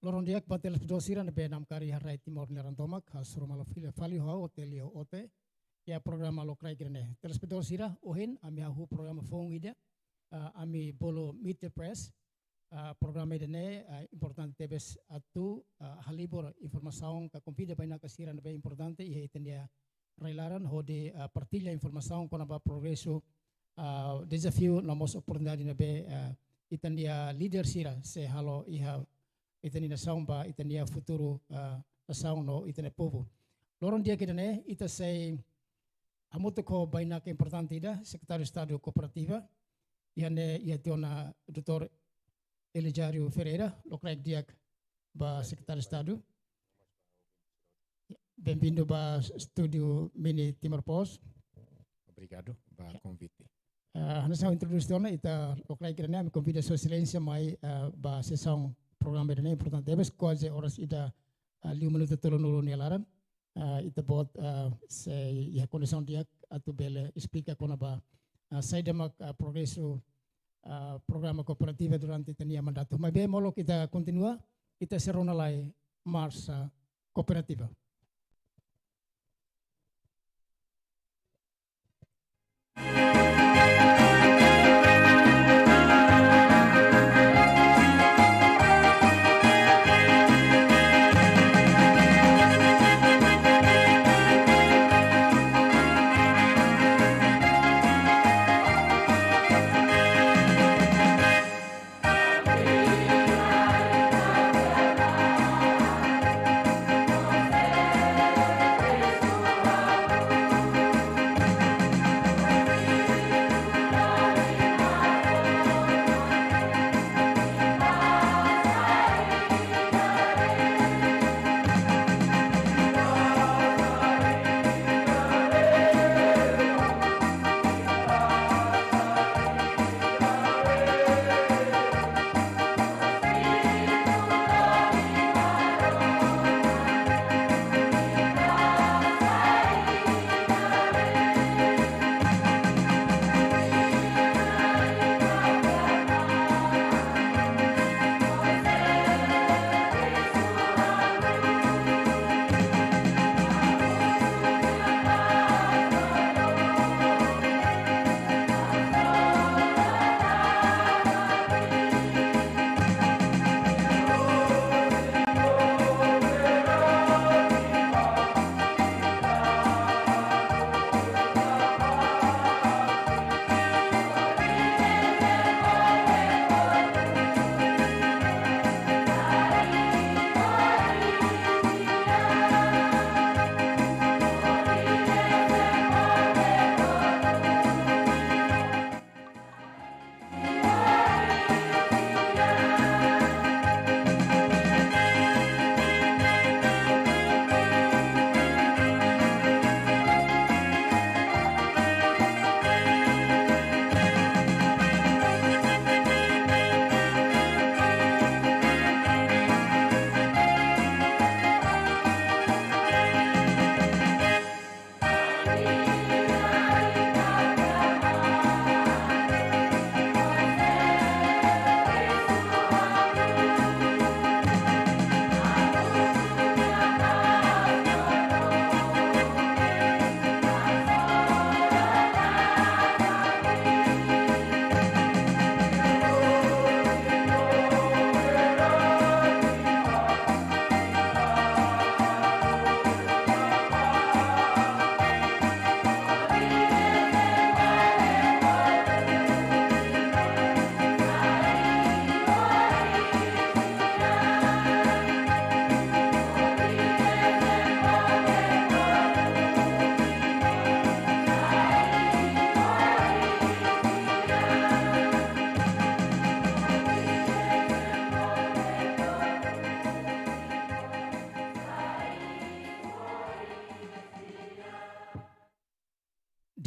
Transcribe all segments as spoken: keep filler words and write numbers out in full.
Loron di'ak ba telespetadór sira ne'ebé namkari iha rai Timor nia laran tomak, hasoru malu fila fali ho ha'u Otelio Ote, iha programa lokraik ida-ne'e. Telespetadór sira, ohin ami hahú programa foun ida, ah, ami bolu Meet the Press, ah, programa ida-ne'e, ah, importante tebes atu, ah, halibur informasaun ka konvida bainaka sira ne'ebé importante iha ita-nia rai-laran hodi, ah, partilla informasaun kona-ba progresu, ah, dezafiu no mós oportunidade ne'ebé, ah, ita-nia líder sira sei halo iha ita-nia nasaun ba ita-nia futuru, ah, nasaun no ita-nia povu. Loron di'ak ida-ne'e ita sei hamutuk ho bainaka importante ida, Sekretáriu Estadu Kooperativa, iha ne'e iha tiha ona doutór Elijario Ferreira, lokraik di'ak ba Sekretáriu Estadu. Benvindu ba estúdiu Mini Timor Post. Obrigadu ba konvite. Ah, hanesan introdús tiha ona, ita lokraik ida-ne'e ami konvida Sua Exelénsia mai, ah, ba sesaun programa ida-ne'e importante tebes, kuaze oras ida, ah, liu minutu tolunulu nia laran. Ah, ita-boot, ah, sei iha kondisaun di'ak atu bele esplika kona-ba, ah, saida mak, ah, progresu, ah, programa kooperativa durante ita-nia mandatu. Maibé molok ita kontinua, ita sei rona lai Marsa Kooperativa.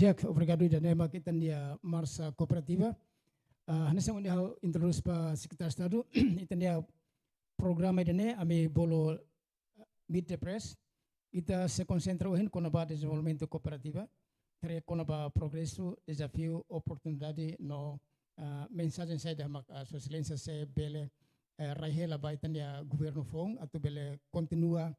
Di'ak, obrigadu. Ida-ne'e mak ita-nia Marsa Kooperativa. Ah, hanesan ohin ha'u introdús ba Sekretáriu Estadu, ita-nia programa ida-ne'e ami bolu Meet the Press. Ita sei konsentra ohin kona-ba dezenvolvimentu kooperativa, haree kona-ba progresu, dezafiu, oportunidade no, ah, mensajen saida mak, ah, Sua Exelénsia sei bele, eh, rai hela ba ita-nia governu foun, atu bele kontinua,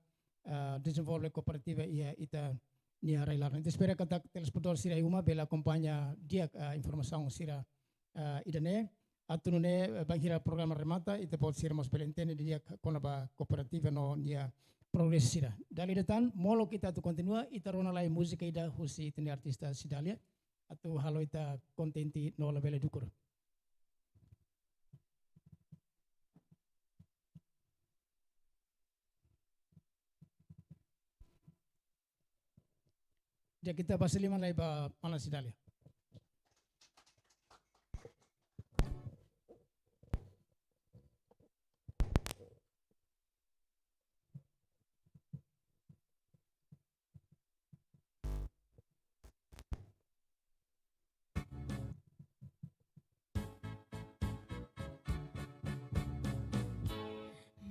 eh, dezenvolve kooperativa iha ita-nia rai-laran. Ita espera katak telespetadór sira iha uma bele akompaña di'ak, eh, informasaun sira, eh, ida-ne'e. Atu nune'e, eh, bainhira programa remata, ita-boot sira mós bele entende di'ak kona-ba kooperativa no nia progresu sira. Dala ida tan, molok ita atu kontinua, ita rona lai múzika ida husi ita-nia artista Cidália, atu halo ita kontente no labele dukur. Di'ak, ita basa liman lai ba mana Cidália.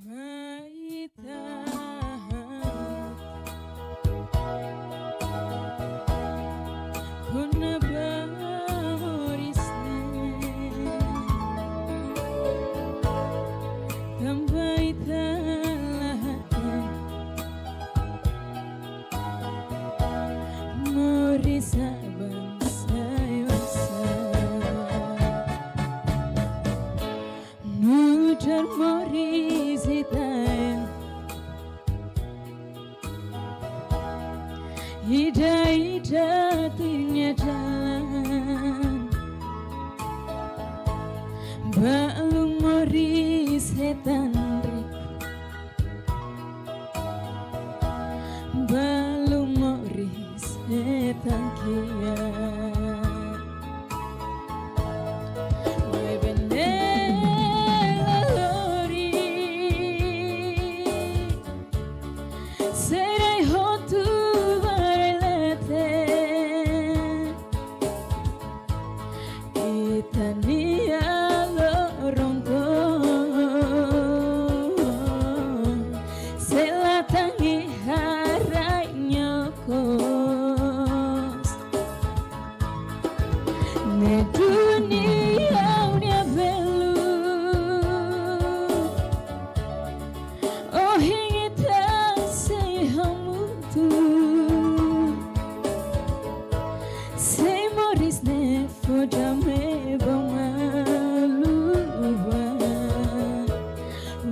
Mai ita hahú kona-ba moris ne'e. Tanba ita la hatene moris aban sai oinsá. Nu'udar moris ita-nia, ida-idak nia dalan. Balu moris hetan ri, balu moris hetan kiak. Maibé ne'e la lori, sei rai hotu ba rai leten. Ita-nia loron to'o sei la tan iha rai nia okos. Ne'e duni ha'u-nia belun, ohin ita sei hamutuk. Sei moris ne'e fó dame ba malu ba,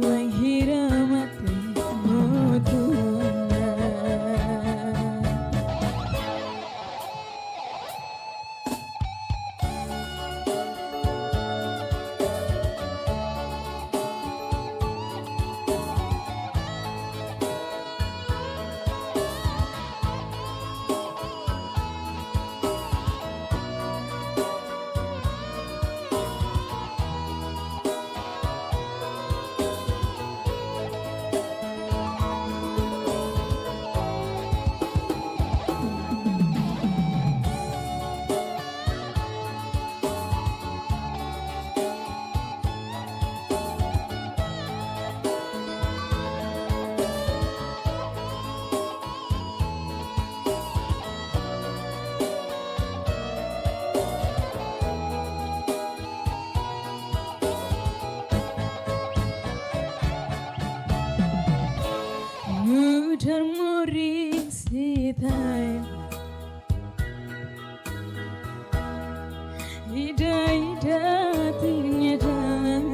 wainhira mate motu ona. Nu'udar moris ita-nia, ida-idak nia dalan.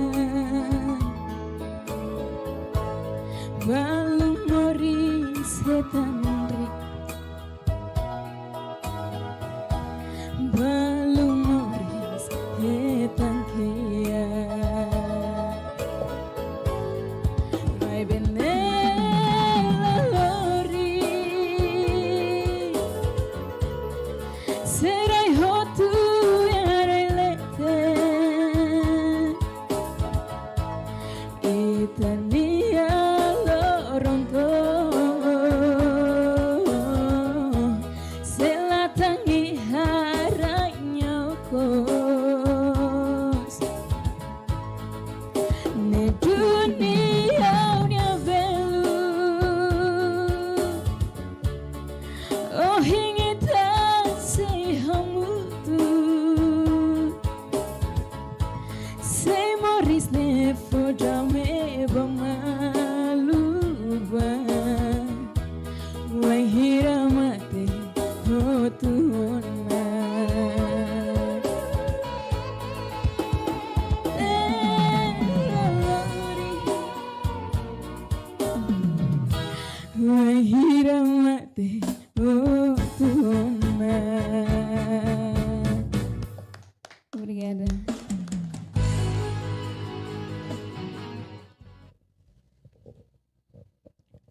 Balu moris hetan ri, balu moris hetan kiak. Maibé ne'e la lori, sei rai hotu iha rai leten. Ita-nia loron to'o sei la tan iha rai nia okos. Ne'e duni ha'u-nia belun, ohin ita sei hamutuk. Sei moris ne'e fó dame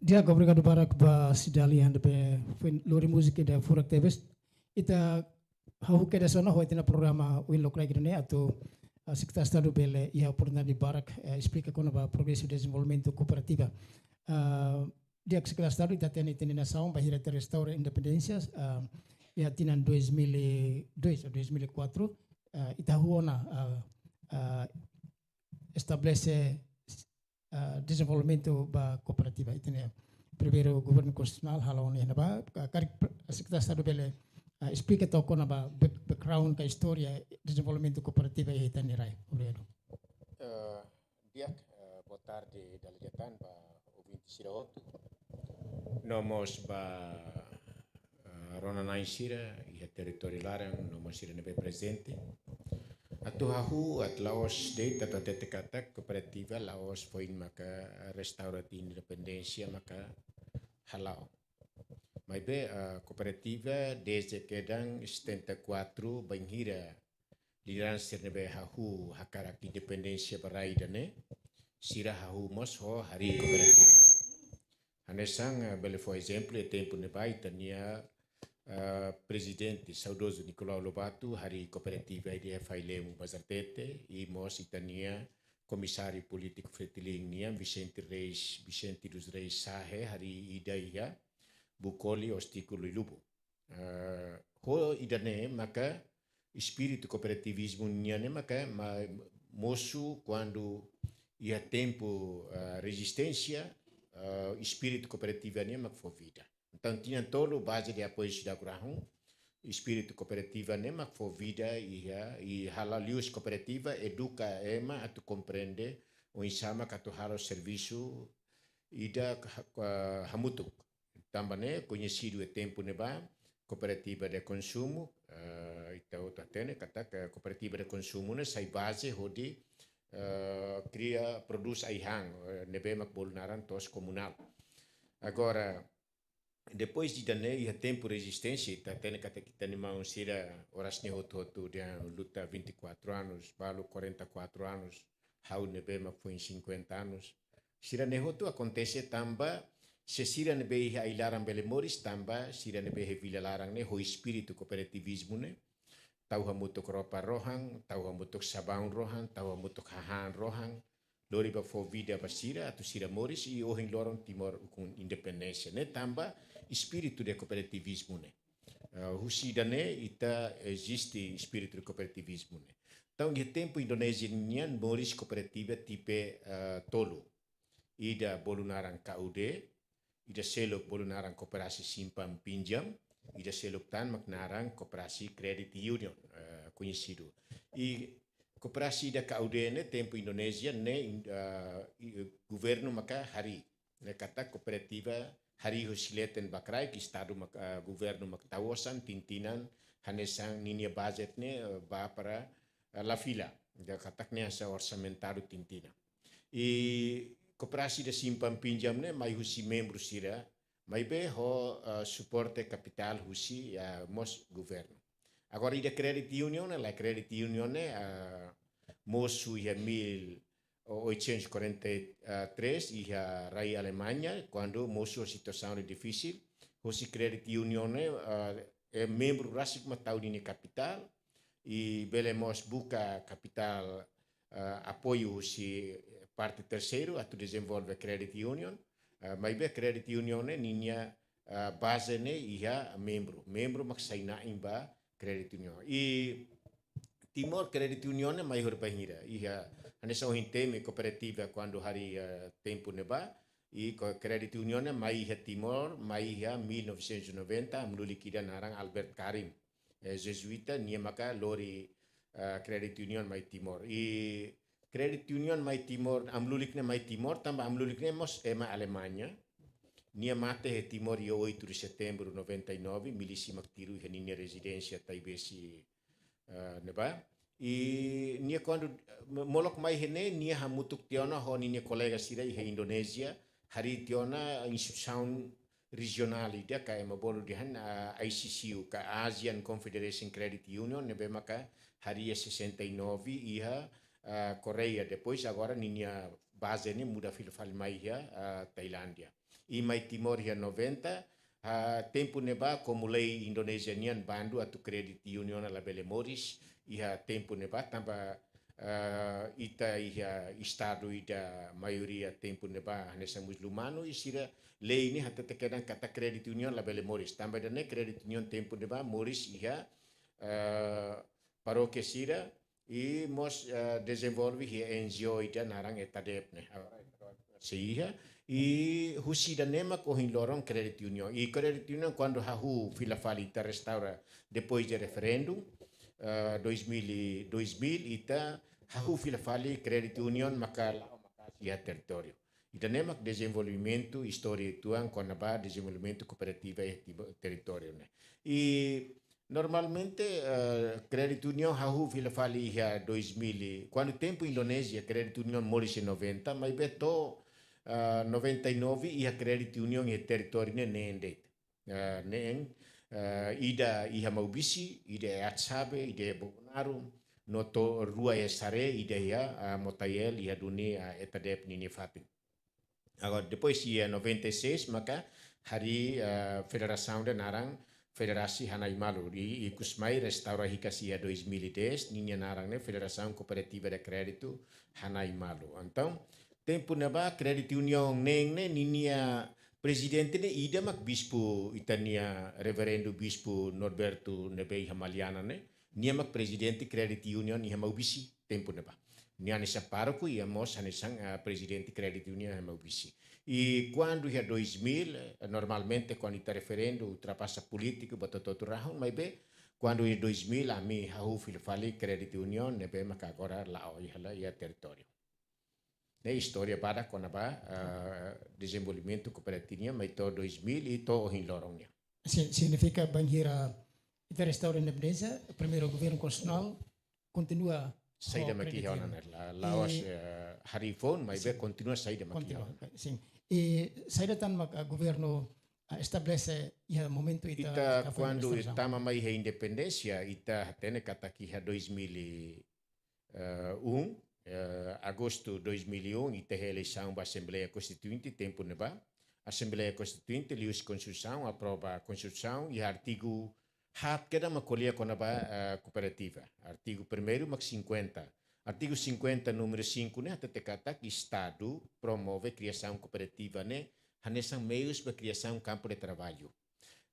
Di'ak, obrigadu barak ba Cidalia ne'ebé foin lori múzika ida furak tebes. Ita hahú kedas ona ho ita-nia programa ohin loron ne'e atu, ah, Sekretáriu Estadu bele iha oportunidade barak, eh, esplika kona-ba progresu dezenvolvimentu kooperativa. Ah, di'ak, Sekretáriu Estadu, ita hatene ita-nia nasaun bainhira ita restaura independénsia, ah, iha tinan dois mil e dois ou dois mil e quatro, ah, ita hahú ona, ah, ah, estabelese, ah, dezenvolvimentu ba kooperativa. Ita-nia primeiru governu konstitusionál hala'o ona iha ne'ebá, ka-, karik pre-, Sekretáriu Estadu bele, ah, esplika took kona-ba back-, background ka istória dezenvolvimentu kooperativa iha ita-nia rai. Obrigadu. Eh, di'ak, eh, boa tarde dala ida tan ba ouvinte sira hotu. No mós ba, eh, rona-na'in sira iha territóriu laran, no mós sira ne'ebé prezente. Atu hahú, atu la'ós de'it atu hatete katak kooperativa la'ós foin maka restaura tinan independénsia maka hala'o. Maibé, eh, kooperativa dezde kedan setenta e quatro bainhira lideransa sira ne'ebé hahú hakarak independénsia ba rai ida-ne'e, sira hahú mós ho harii kooperativa. Hanesan, eh, bele fó ezemplu, iha tempu ne'ebá ita-nia, eh, prezidente saudozu Nicolau Lobato harii kooperativa ida iha Failemu Bazartete, i mós ita-nia komisáriu polítiku Fretilin nian, Vicente Reis, Vicente dos Reis Sahe, harii ida iha Bucoli Ostico Luilubo. Eh, ho ida-ne'e maka espíritu kooperativizmu nian ne'e maka ma-, mosu kuandu iha tempu, eh, rezisténsia, eh, espíritu kooperativa nian mak fó vida. Entaun, tinan tolu baze de apoiu sidadaun, espíritu kooperativa ne'e mak fó vida iha, i hala'o liuhusi kooperativa eduka ema atu komprende oinsá mak atu halo servisu ida ha-, ha-, hamutuk. Tanba ne'e koñesidu iha tempu ne'ebá kooperativa de konsumu, eh, ita hotu hatene katak kooperativa de konsumu ne'e sai baze hodi, eh, kria, prodús ai-han, eh, ne'ebé mak bolu naran to'os komunál. Agora, depois de ida-ne'e, iha tempu rezisténsia, ita hatene katak ita-nia maun sira oras ne'e hotu-hotu dehan luta vinte e quatro anos, balu quarenta e quatro anos, ha'u ne'ebé mak foin cinquenta anos. Sira-ne'e hotu akontese tanba, se sira ne'ebé iha ai-laran bele moris tanba sira ne'ebé iha vila laran ne'e ho espíritu kooperativismo ne'e. Tau hamutuk roupa rohan, tau hamutuk sabaun rohan, tau hamutuk hahán rohan, lori ba fó vida ba sira, atu sira moris, i ohin loron Timor ukun independénsia ne'e tanba espíritu de kooperativismo ne'e. Eh, husi ida-ne'e ita eziste espíritu de kooperativismo ne'e. Entaun, iha tempu Indonézia nian moris kooperativa tipe, eh, tolu. Ida bolu naran K U D, ida seluk bolu naran koperasi simpan pinjam, ida seluk tan mak naran koperasi credit union, eh, koñesidu. I koperasi ida K U D ne'e tempu Indonézia ne'e, eh, i, governu maka harii. Ne'e katak kooperativa harii husi leten ba kraik, estadu mak, eh, governu mak tau osan, tintinan, hanesan ninia budget ne'e, eh, ba para, eh, la fila. Ida katak ne'e hanesan orsamentáriu tintinan. I koperasi ida simpan pinjam ne'e mai husi membru sira, maibé ho, eh, suporte kapitál husi, eh, mós governu. Agora, ida credit union ne'e, la credit union ne'e, eh, mosu iha mil oitocentos e quarenta e três, iha rai Alemaña, kuandu mosu situasaun difisil, husi credit union ne'e, eh, eh, membru rasik mak tau ninia kapitál, i bele mós buka kapitál, eh, apoiu husi parte terseiru atu dezenvolve credit union, eh, maibé credit union ne'e ninia, eh, baze ne'e iha membru. Membru mak sai na'in ba credit union. I Timor credit union ne'e mai hori bainhira. Iha, hanesan ohin temi kooperativa kuandu harii, eh, tempu ne'ebá. I ko-, credit union ne'e mai iha Timor, mai iha mil novecentos e noventa, hamlulik ida naran Albert Karim. Eh, Jezuita, nia maka lori, eh, credit union mai Timor. I credit union mai Timor, hamlulik ne'e mai Timor, tanba hamlulik ne'e mós ema Alemaña. Nia mate iha Timor iha oito de setembro noventa e nove, milísia mak tiru iha ninia rezidénsia Taibesi, eh, ne'ebá. I nia kuandu, eh, mo-, molok mai iha ne'e, nia hamutuk tiha ona ho ninia kolega sira iha Indonézia, harii tiha ona instituisaun rejionál ida ka ema bolu dehan, ah, A C C U, ka Asian Confederation Credit Union, ne'ebé maka harii iha sessenta e nove iha, ah, Koreia. Depois agora ninia baze ne'e muda fila fali mai iha, ah, Tailándia. I mai Timor iha noventa, ah, tempu ne'ebá komu lei Indonézia nian bandu atu credit union labele moris, iha tempu ne'ebá tanba, ah, ita iha estadu ida maioria tempu ne'ebá hanesan musulmanu, i sira lei ne'e hatete kedan katak credit union labele moris. Tanba ida-ne'e credit union tempu ne'ebá moris iha, ah, parókia sira, i mós, ah, dezenvolve iha N G O ida naran ETADEP ne'e. Sei iha, i husi ida-ne'e mak ohin loron credit union. I credit union kuandu hahú fila fali ita restaura depois de referendu, ah, dois mil e, dois mil ita hahú fila fali credit union maka la'o maka'as iha territóriu. Ida-ne'e mak dezenvolvimentu istória uitoan kona-ba dezenvolvimentu kooperativa iha Timor, territóriu ne'e. I normalmente, eh, credit union hahú fila fali iha dois mil, kuandu tempu Indonézia credit union moris iha noventa, maibé to'o, eh, noventa e nove iha credit union iha territóriu ne'e neen de'it. Eh, neen, eh, ida iha Maubisse, ida iha Atsabe, ida iha Bobonaro, no to'o rua iha Saré, ida iha, eh, Motael, iha duni, eh, ETADEP ninia fatin. Agora, depois iha noventa e seis, maka harii, eh, federasaun ida naran Federasaun Hanai Malu. I, ikus mai restaura hikas iha dois mil e dez, ninia naran ne'e Federasaun Kooperativa de Crédito Hanai Malu. Entaun, tempu ne'ebá, credit union neen ne'e, ninia prezidente ne'e ida mak bispu, ita-nia reverendu bispu Norberto ne'ebé iha Maliana ne'e, nia mak prezidente credit union iha Maubisse tempu ne'ebá. Nia hanesan pároku, i mós hanesan, ah, prezidente credit union iha Maubisse. I kuandu iha dois mil, eh, normalmente kuandu ita referendu ultrapasa polítiku, ba to'o hotu rahun, maibé kuandu iha dois mil, ami hahú fila fali credit union, ne'ebé maka agora la'o iha la iha territóriu. Ne'e istória badak kona-ba, ah, dezenvolvimentu kooperativa nian, mai to'o dois mil i to'o ohin loron nian. Si-, signifika bainhira ita restaura independénsia, primeiru governu konstitusionál kontinua saida ho mak credit iha ona union. Ne'e, la, la'ós, I, eh, harii foun, maibé sin. Kontinua saida mak iha ona. Kontinua, sin. I saida tan mak, ah, governu, ah, estabelese iha momentu ita, Ita ita foin kuandu restaurasaun. Tama mai iha independénsia, ita hatene katak iha dois mil e um, eh, agostu dois mil e um, ita iha eleisaun ba Asembleia Konstituinte, tempu ne'ebá. Asembleia Konstituinte, liuhusi Konstituisaun, aprova Konstituisaun, iha artigu haat kedas mak ko'alia kona-ba, eh, kooperativa. Artigu primeiru mak cinquenta. Artigu cinquenta, númeru cinco ne'e hatete katak Estadu promove kriasaun kooperativa ne'e hanesan meius ba kriasaun kampu de traballu.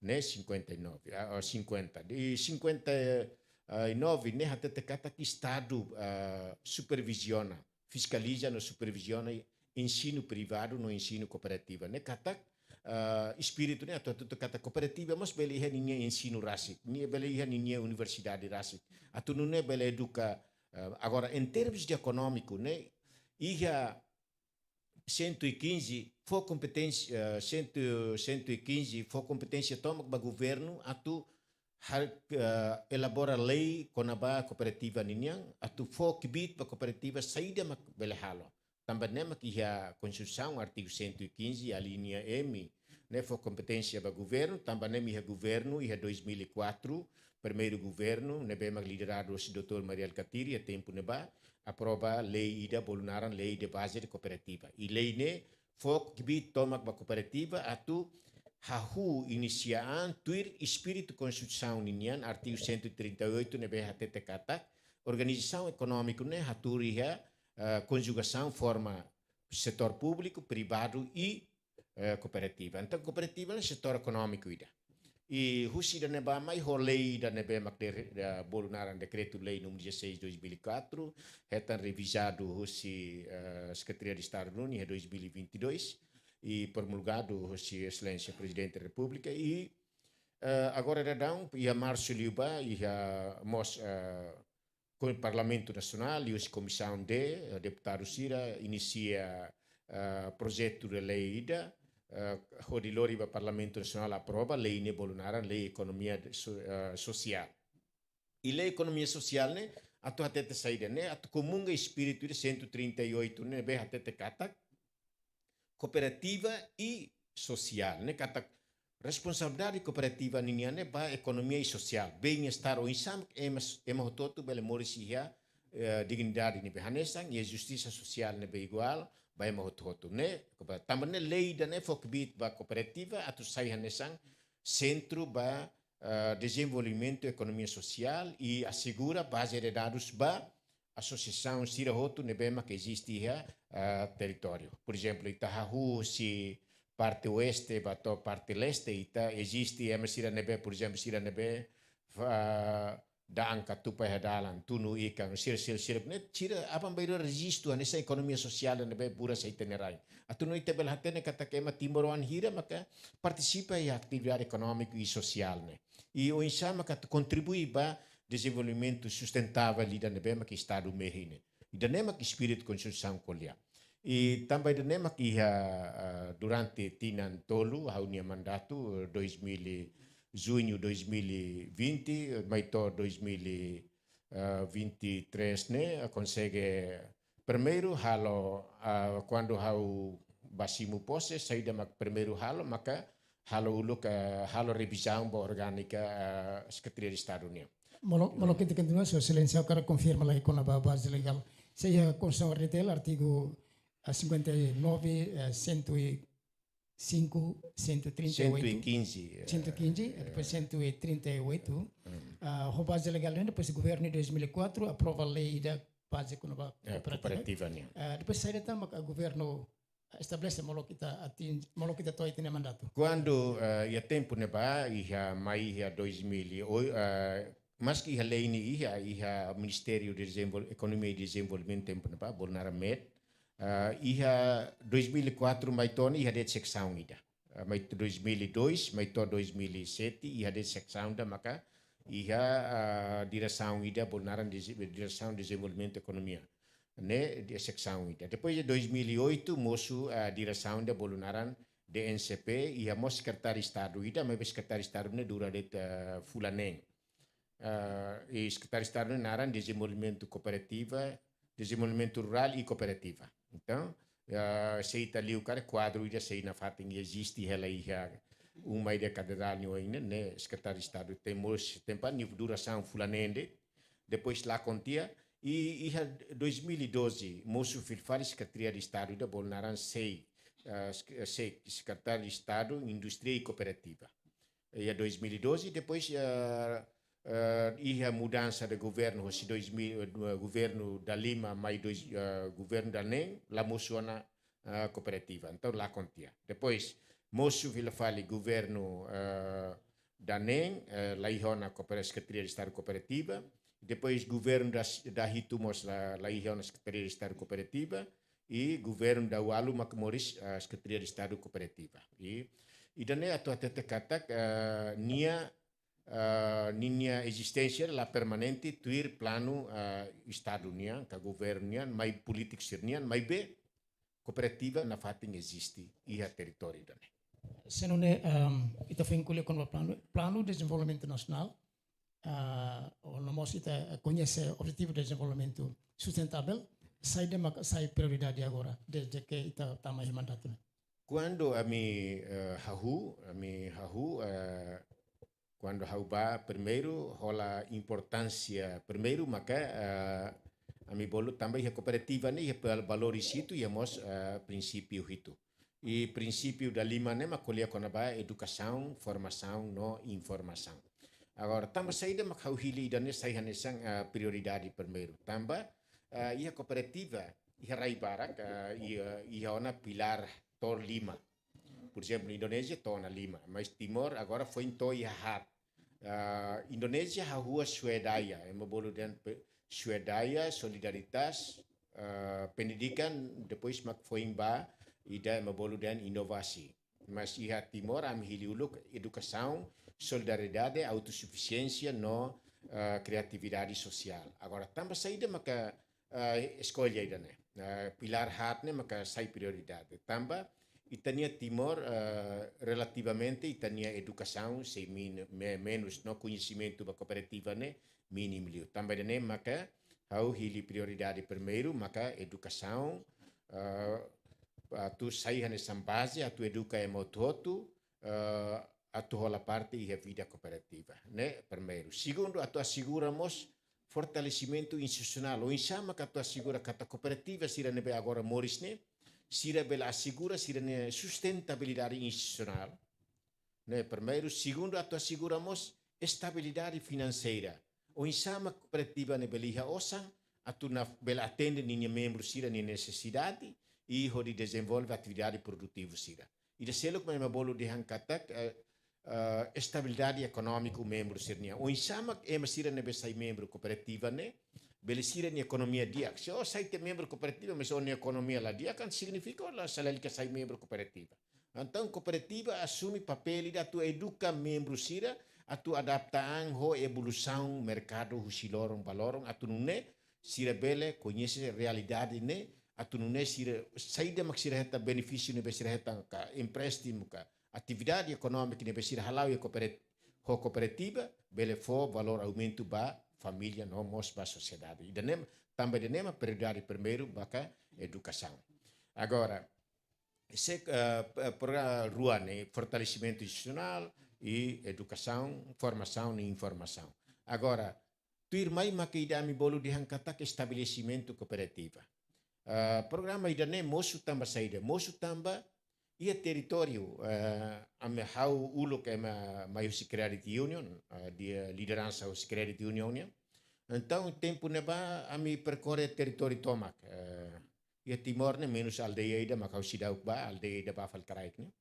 Ne'e cinquenta e nove, ah, ah, cinquenta. I cinquenta e nove ne'e hatete katak Estadu, ah, superviziona, fiskaliza no superviziona ensinu privadu no ensinu kooperativa. Ne'e katak, ah, espíritu ne'e atu, atu, atu katak kooperativa mós bele iha ninia ensinu rasik, nia bele iha ninia universidade rasik. Atu nune'e bele eduka, ah, agora, em termos de económico, ne'e iha cento e quinze, fó kompeténsia, eh, cento, cento e quinze, fó kompeténsia tomak ba governu atu hal-, eh, elabora lei kona-ba kooperativa ninian, atu fó kbiit ba kooperativa saida mak bele halo. Tanba ne'e mak iha Konstituisaun, artigu cento e quinze, alínea M, ne'e fó kompeténsia ba governu, tanba ne'e mak iha governu, iha dois mil e quatro, primeiru governu, ne'ebé mak lideradu husi doutór Mari Alkatiri, iha tempu ne'ebá, aprova lei ida bolu naran Lei de Base de Cooperativa. I lei ne'e fó kbiit tomak ba kooperativa atu hahú inisia an tuir espíritu Konstituisaun ninian, artigu cento e trinta e oito, ne'ebé hatete katak organizasaun ekonómiku ne'e hatuur iha, eh, konjugasaun forma setór públiku, privadu i eh, kooperativa. Entaun, kooperativa ne'e setór ekonómiku ida. I husi ida-ne'ebá mai ho lei ida ne'ebé mak de-, de-, bolu naran Dekretu-Lei númeru dezasseis dois mil e quatro, hetan revizadu husi, eh, Sekretaria de Estadu ninian iha dois mil e vinte e dois, i promulgadu husi Exelénsia Prezidente da Repúblika, i, eh, agora daudaun, iha marsu liubá, iha mós, eh, Ko-, Parlamentu Nasionál, liuhusi Komisaun D, eh, deputadu sira inisia, eh, projetu de lei ida, eh, hodi lori ba Parlamentu Nasionál aprova, lei ne'e bolu naran Lei Ekonomia de, So-, eh, Sosiál. I Lei Ekonomia Sosiál ne'e, atu hatete saida ne'e, atu komunga espíritu de cento e trinta e oito ne'ebé hatete katak, kooperativa i sosiál, ne'e katak responsabilidade kooperativa ninian ne'e ba ekonomia i sosiál. Bem-estar oinsá mak ema, ema hotu-hotu bele moris iha, eh, dignidade ne'ebé hanesan, iha justisa sosiál ne'ebé iguál, ba ema hotu-hotu ne'e, tanba ne'e lei ida-ne'e fó kbiit ba kooperativa atu sai hanesan sentru ba, ah, dezenvolvimentu ekonomia sosiál i asegura baze de dadus ba asosiasaun sira hotu ne'ebé mak eziste iha, ah, territóriu. Por ezemplu, ita hahú husi parte oeste ba to'o parte leste, ita eziste ema sira ne'ebé, por ezemplu, sira ne'ebé, ah, da'an katupa iha dalan, tunu ikan, sira, sira, sira, ne'e sira aban-bainrua rejistu hanesan ekonomia sosiál ne'ebé buras iha ita-nia rain. Atu nune'e ita bele hatene katak ema timoroan hira maka partisipa iha atividade ekonómiku i sosiál ne'e. I oinsá maka atu kontribui ba dezenvolvimentu sustentável ida ne'ebé mak Estadu mehi ne'e. Ida-ne'e mak espíritu Konstituisaun ko'alia. I tanba ida-ne'e mak iha, ah, durante tinan tolu ha'u-nia mandatu, eh, dois mil e, juñu dois mil e vinte, mai to'o dois mil e vinte e três ne'e, ah, konsege primeiru halo, ah, kuandu ha'u bá simu pose, saida mak primeiru halo, maka halo uluk, ah, halo revizaun ba orgánika, ah, Sekretaria de Estadu nian. Molok, molok ita kontinua, Sua Exelénsia, ha'u hakarak konfirma lai kona-ba baze legál. Se iha Konstituisaun R D T L, artigu, ah, cinquenta e nove, ah, cento e cinco, cento e trinta e oito, cento e quinze, eh, cento e quinze, eh, depois cento e trinta e oito. Ah, ho baze legál ne'e, depois governu dois mil e quatro aprova lei ida baze kona-ba, eh, kooperativa. Kooperativa nian. Ah, depois saida tan mak governu estabelese molok ita atinje, molok ita to'o ita-nia mandatu? Kuandu, eh, iha tempu ne'ebá, iha mai iha dois mil e oito, eh, maski iha lei ne'e iha, iha Ministériu Dezenvol-, Ekonomia i Dezenvolvimentu tempu ne'ebá, bolu naran MED, eh, iha dois mil e quatro mai to'o ne'e iha de'it seksaun ida. Eh, mai dois mil e dois, mai to'o dois mil e sete, iha de'it seksaun ida maka iha, ah, diresaun ida, bolu naran Deze-, Diresaun Dezenvolvimentu Ekonomia. Ne'e, iha seksaun ida. Depois de dois mil e oito, mosu, ah, diresaun ida, bolu naran D N C P, iha mós Sekretáriu Estadu ida, maibé Sekretáriu Estadu ne'e dura de'it, ah, fulan neen. Ah, i Sekretáriu Estadu ne'e naran Dezenvolvimentu Kooperativa, Dezenvolvimentu Rurál i Kooperativa. Entaun, ah, se ita liu karik kuadru ida sei nafatin eziste hela iha uma ida Katedrál nia oin ne'e, ne'e Sekretáriu Estadu tenke mós, tenke ba nia durasaun fulan neen de'it, depois lakon tiha, i iha dois mil e doze, mosu fila fali Sekretaria de Estadu ida, bolu naran SEI, ah, sek-, SEI, Sekretáriu de Estadu Indústria i Kooperativa. Iha dois mil e doze, depois, ah, ah, iha mudansa de governu, hosi dois mil, eh, governu dala lima mai dois, ah, governu dala neen, la mosu ona, ah, kooperativa. Entaun, lakon tiha. Depois, mosu fila fali governu, ah, dala neen, eh, la iha ona koopera-, Sekretaria de Estadu Kooperativa. Depois, governu dala, dala hitu mós la, la iha ona Sekretaria de Estadu Kooperativa. I governu dala ualu mak moris, ah, Sekretaria de Estadu Kooperativa. I, ida-ne'e atu hatete katak, ah, nia, ah, ninia ezisténsia la permanente tuir planu, ah, Estadu nian, ka governu nian, mai polítiku sira-nian, maibé kooperativa nafatin eziste iha territóriu ida-ne'e. Se nune'e, ehm, ita foin ko'alia kona-ba planu, Planu Dezenvolvimentu Nasionál, ah, ou no mós ita koñese Objetivu Dezenvolvimentu Sustentável, saida mak sai prioridade agora, dezde ke ita tama iha mandatu ne'e? Kuandu ami, eh, hahú, ami hahú, eh, kuandu ha'u bá primeiru, hola importánsia primeiru maka, eh, ami bolu tanba iha kooperativa ne'e iha pal-, valores hitu, iha mós, eh, prinsípiu hitu. I prinsípiu dala lima ne'e mak ko'alia kona-ba edukasaun, formasaun no informasaun. Agora, tanba saida mak ha'u hili ida-ne'e sai hanesan, eh, prioridade primeiru? Tanba, eh, iha kooperativa, iha rai barak, eh, iha, iha ona pilár to'o lima. Por ezemplu, Indonézia to'o ona lima, mas Timor agora foin to'o iha haat. Ah, Indonézia hahú Swadaya, ema bolu dehan pe-, Swadaya, Solidaritas, ah, Pendidikan, depois mak foin ba ida ema bolu dehan inovasi. Mas iha Timor, ami hili uluk edukasaun, solidariedade, autosufisiénsia no, ah, kriatividade sosiál. Agora, tanba saida maka, ah, eskolla ida-ne'e? Ah, pilár haat ne'e maka sai prioridade. Tanba ita-nia Timor, ah, relativamente ita-nia edukasaun sei min-, me-, menus no koñesimentu ba kooperativa ne'e mínimu liu. Tanba ida-ne'e maka ha'u hili prioridade primeiru maka edukasaun, ah, atu sai hanesan baze, atu eduka ema hotu-hotu, ah, atu hola parte iha vida kooperativa. Ne'e primeiru. Segundu, atu asegura mós fortalesimentu institusionál. Oinsá maka atu asegura katak kooperativa sira ne'ebé agora moris ne'e, sira bele asegura sira-nia sustentabilidade institusionál, ne'e primeiru. Segundu, atu asegura mós estabilidade finanseira. Oinsá mak kooperativa ne'e bele iha osan atu nune'e bele atende ninia membru sira-nia nesesidade i hodi dezenvolve atividade produtivu sira. Ida seluk mak ema bolu dehan katak, eh, eh, estabilidade ekonómiku membru sira-nian. Oinsá mak ema sira ne'ebé sai membru kooperativa ne'e bele sira-nia ekonomia di'ak. Se ó sai tiha membru kooperativa, mas ó-nia ekonomia la di'ak, kan signifika ó la sai, lalika sai membru kooperativa. Entaun, kooperativa asume papél ida atu eduka membru sira atu adapta an ho evolusaun merkadu husi loron ba loron, atu nune'e sira bele koñese realidade ne'e, atu nune'e sira, saida mak sira hetan, benefísiu ne'ebé sira hetan, ka empréstimu, ka atividade ekonómika ne'ebé sira hala'o iha kooperat-, ho kooperativa, bele fó valór aumentu ba família no mós ba sosiedade. Ida-ne'e, tanba ida-ne'e mak prioridade primeiru ba ka edukasaun. Agora, se, eh, p-, programa rua ne'e, fortalesimentu institusionál i edukasaun, formasaun i informasaun. Agora, tuirmai mak ida ami bolu dehan katak estabelesimentu kooperativa. Eh, programa ida-ne'e mosu tanba saida? Mosu tanba iha territóriu, eh, ami, ha'u uluk ema mai husi Credit Union, eh, iha lideransa husi Credit Union nian. Entaun, tempu ne'ebá ami perkorre territóriu tomak, eh, iha Timor ne'e menus aldeia ida mak ha'u seidauk bá, aldeia ida ba fali kraik ne'e.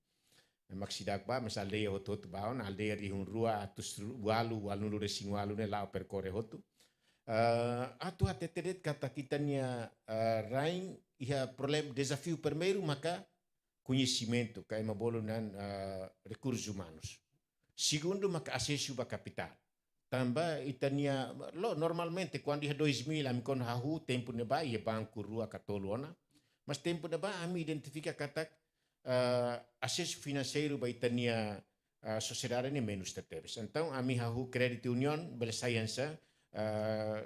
Mak seidauk bá, mas aldeia hotu-hotu bá ona, aldeia rihun rua atus ualu, ualunulu-resin-ualu ne'e la'o perkorre hotu. Eh, atu hatete de'it katak ita-nia, eh, rain iha problema, dezafiu primeiru maka koñesimentu, ka ema bolu dehan, eh, rekursus umanus. Segundu maka asesu ba kapitál. Tanba ita-nia, lo, normalmente, kuandu iha dois mil, ami kuandu hahú, tempu ne'ebá iha banku rua ka tolu ona. Mas tempu ne'ebá ami identifika katak, eh, asesu finanseiru ba ita-nia, eh, sosiedade ne'e menus tebetebes. Entaun, ami hahú Credit Union, bele sai hanesan, eh,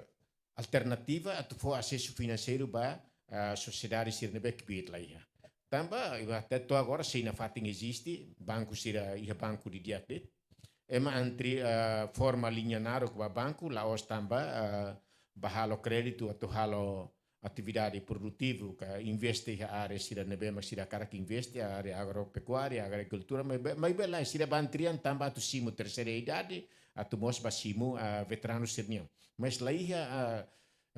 alternativa atu fó asesu finanseiru ba, eh, sosiedade sira ne'ebé kbiit la iha. Tanba, iha até to'o agora sei nafatin eziste, banku sira iha banku didi'ak de'it. Ema antri, eh, forma liña naruk ba banku, la'ós tanba, eh, ba halo kréditu atu halo atividade produtivu, ka investe iha área sira ne'ebé mak sira hakarak investe, área agropekuária, agrikultura, maibé, maibé lae, sira bá antri an tanba atu simu terseira idade, atu mós bá simu, eh, veteranu sira-nian. Mas la iha, eh,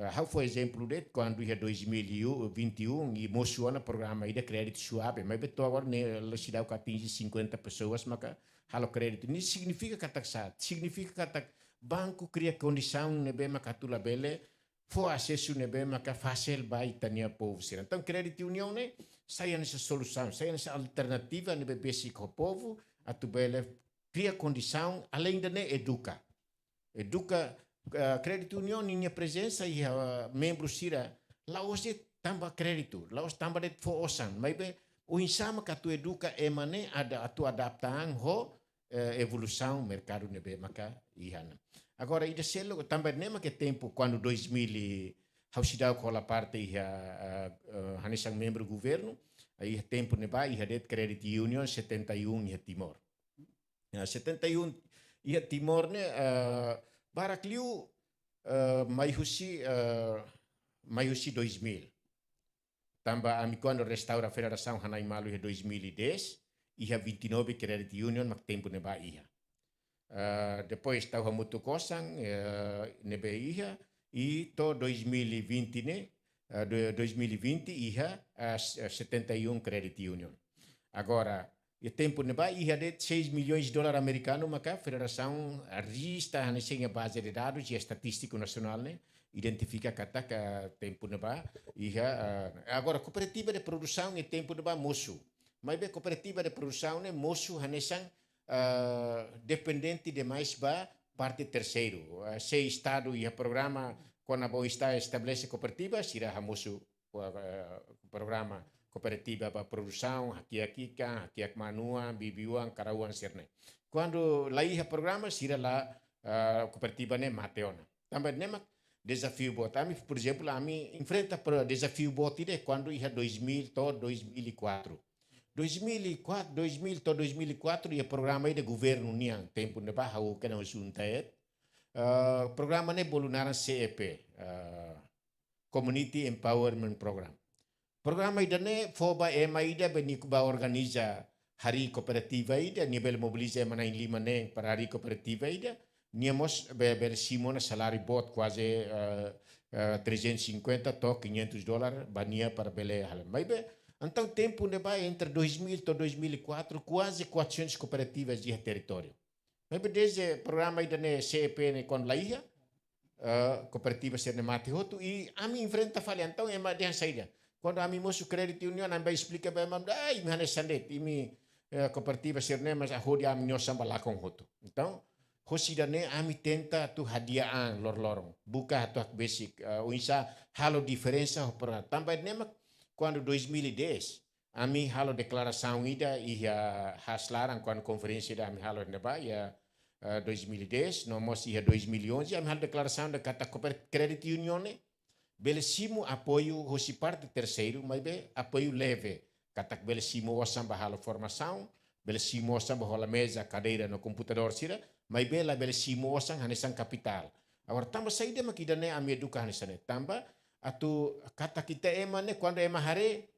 eh, ha'u fó ezemplu de'it, kuandu iha dois mil e vinte e um, i mosu ona programa ida kréditu suave, maibé to'o agora ne'e la seidauk atinje cinquenta pessoas maka halo kréditu. Ne'e signifika katak sá? Signifika katak banku kria kondisaun ne'ebé maka atu labele fó asesu ne'ebé maka fasil ba ita-nia povu sira. Entaun, Credit Union ne'e sai hanesan solusaun, sai hanesan alternativa ne'ebé besik ho povu atu bele kria kondisaun, aleinde ne'e eduka. Eduka, eh, Credit Union ninia prezensa iha, eh, membru sira, la'ós de'it tanba kréditu, la'ós tanba de'it fó osan, maibé oinsá maka atu eduka ema ne'e ada atu adapta an ho, eh, evolusaun merkadu ne'ebé maka iha ona. Agora, ida seluk, tanba ne'e mak iha tempu kuandu dois mil e, ha'u seidauk hola parte iha, eh, eh, hanesan membru governu, iha tempu ne'ebá iha de'it Credit Union setenta e um iha Timor. Ya, setenta e um iha Timor ne'e, eh, barak liu, eh, mai husi, eh, mai husi dois mil. Tanba ami kuandu restaura federasaun hanai malu iha dois mil e dez, iha vinte e nove Credit Union mak tempu ne'ebá iha. Eh, depois tau hamutuk osan, eh, ne'ebé iha, i to'o dois mil e vinte ne'e, eh, do-, dois mil e vinte iha, eh, s-, eh, setenta e um Credit Union. Agora, iha tempu ne'ebá iha de'it seis milhões dólar amerikanu maka federasaun rejista hanesan iha baze de dadus iha estatístiku nasionál ne'e, identifika katak tempu ne'ebá iha, eh, agora kooperativa de produsaun iha tempu ne'ebá mosu. Maibé kooperativa de produsaun ne'e mosu hanesan, eh, dependente demais ba parte terseiru. Eh, se Estadu iha programa, kona-ba Estadu estabelese kooperativa, sira hamosu, eh, programa kooperativa ba produsaun, hakiak ikan, hakiak manu-oan, bibi-oan, karau-oan sira-ne'e. Kuandu la iha programa, sira la, eh, kooperativa ne'e mate ona. Tanba ne'e mak dezafiu boot. Ami, por ezemplu, ami enfrenta pro-, dezafiu boot ida kuandu iha dois mil to'o dois mil e quatro. Dois mil e quatro, dois mil to'o dois mil e quatro iha programa ida governu nian, tempu ne'ebá ha'u kena junta et. Eh, programa ne'e bolu naran C E P, eh, Community Empowerment Program. Programa ida-ne'e fó ba ema ida be nia ba organiza harii kooperativa ida, nia bele mobiliza ema na'in-lima neen para harii kooperativa ida, nia mós be-, bele simu ona saláriu boot kuaze, eh, eh, trezentos e cinquenta to'o quinhentos dólar ba nia para bele halo. Maibé, entaun tempu ne'ebá entre dois mil to'o dois mil e quatro, kuaze quatrocentos kooperativas iha territóriu. Maibé dezde programa ida-ne'e C E P ne'e kuandu la iha, eh, kooperativa sira-ne'e mate hotu i ami enfrenta fali entaun ema dehan saida. Kuandu ami mosu kredit union, ami bá esplika ba ema, "Ai, imi hanesan de'it, imi, eh, kooperativa sira-ne'e, mas hodi ami-nia osan ba lakon hotu." Entaun, hosi ida-ne'e ami tenta atu hadi'a an loroloron. Buka atu hakbesik, eh, oinsá halo diferensa ho programa. Tanba ne'e mak kuandu dois mil e dez, ami halo deklarasaun ida iha Haas laran kuandu konferénsia ida ami halo ne'ebá iha, eh, dois mil e dez, no mós iha dois mil e onze, ami halo deklarasaun ida katak kooper-, kredit union ne'e bele simu apoiu hosi parte terseiru, maibé apoiu leve. Katak bele simu osan ba halo formasaun, bele simu osan ba hola meza, kadeira no komputadór sira, maibé la bele simu osan hanesan kapitál. Agora, tanba saida mak ida-ne'e ami eduka hanesan ne'e? Tanba atu katak ita ema ne'e, kuandu ema haree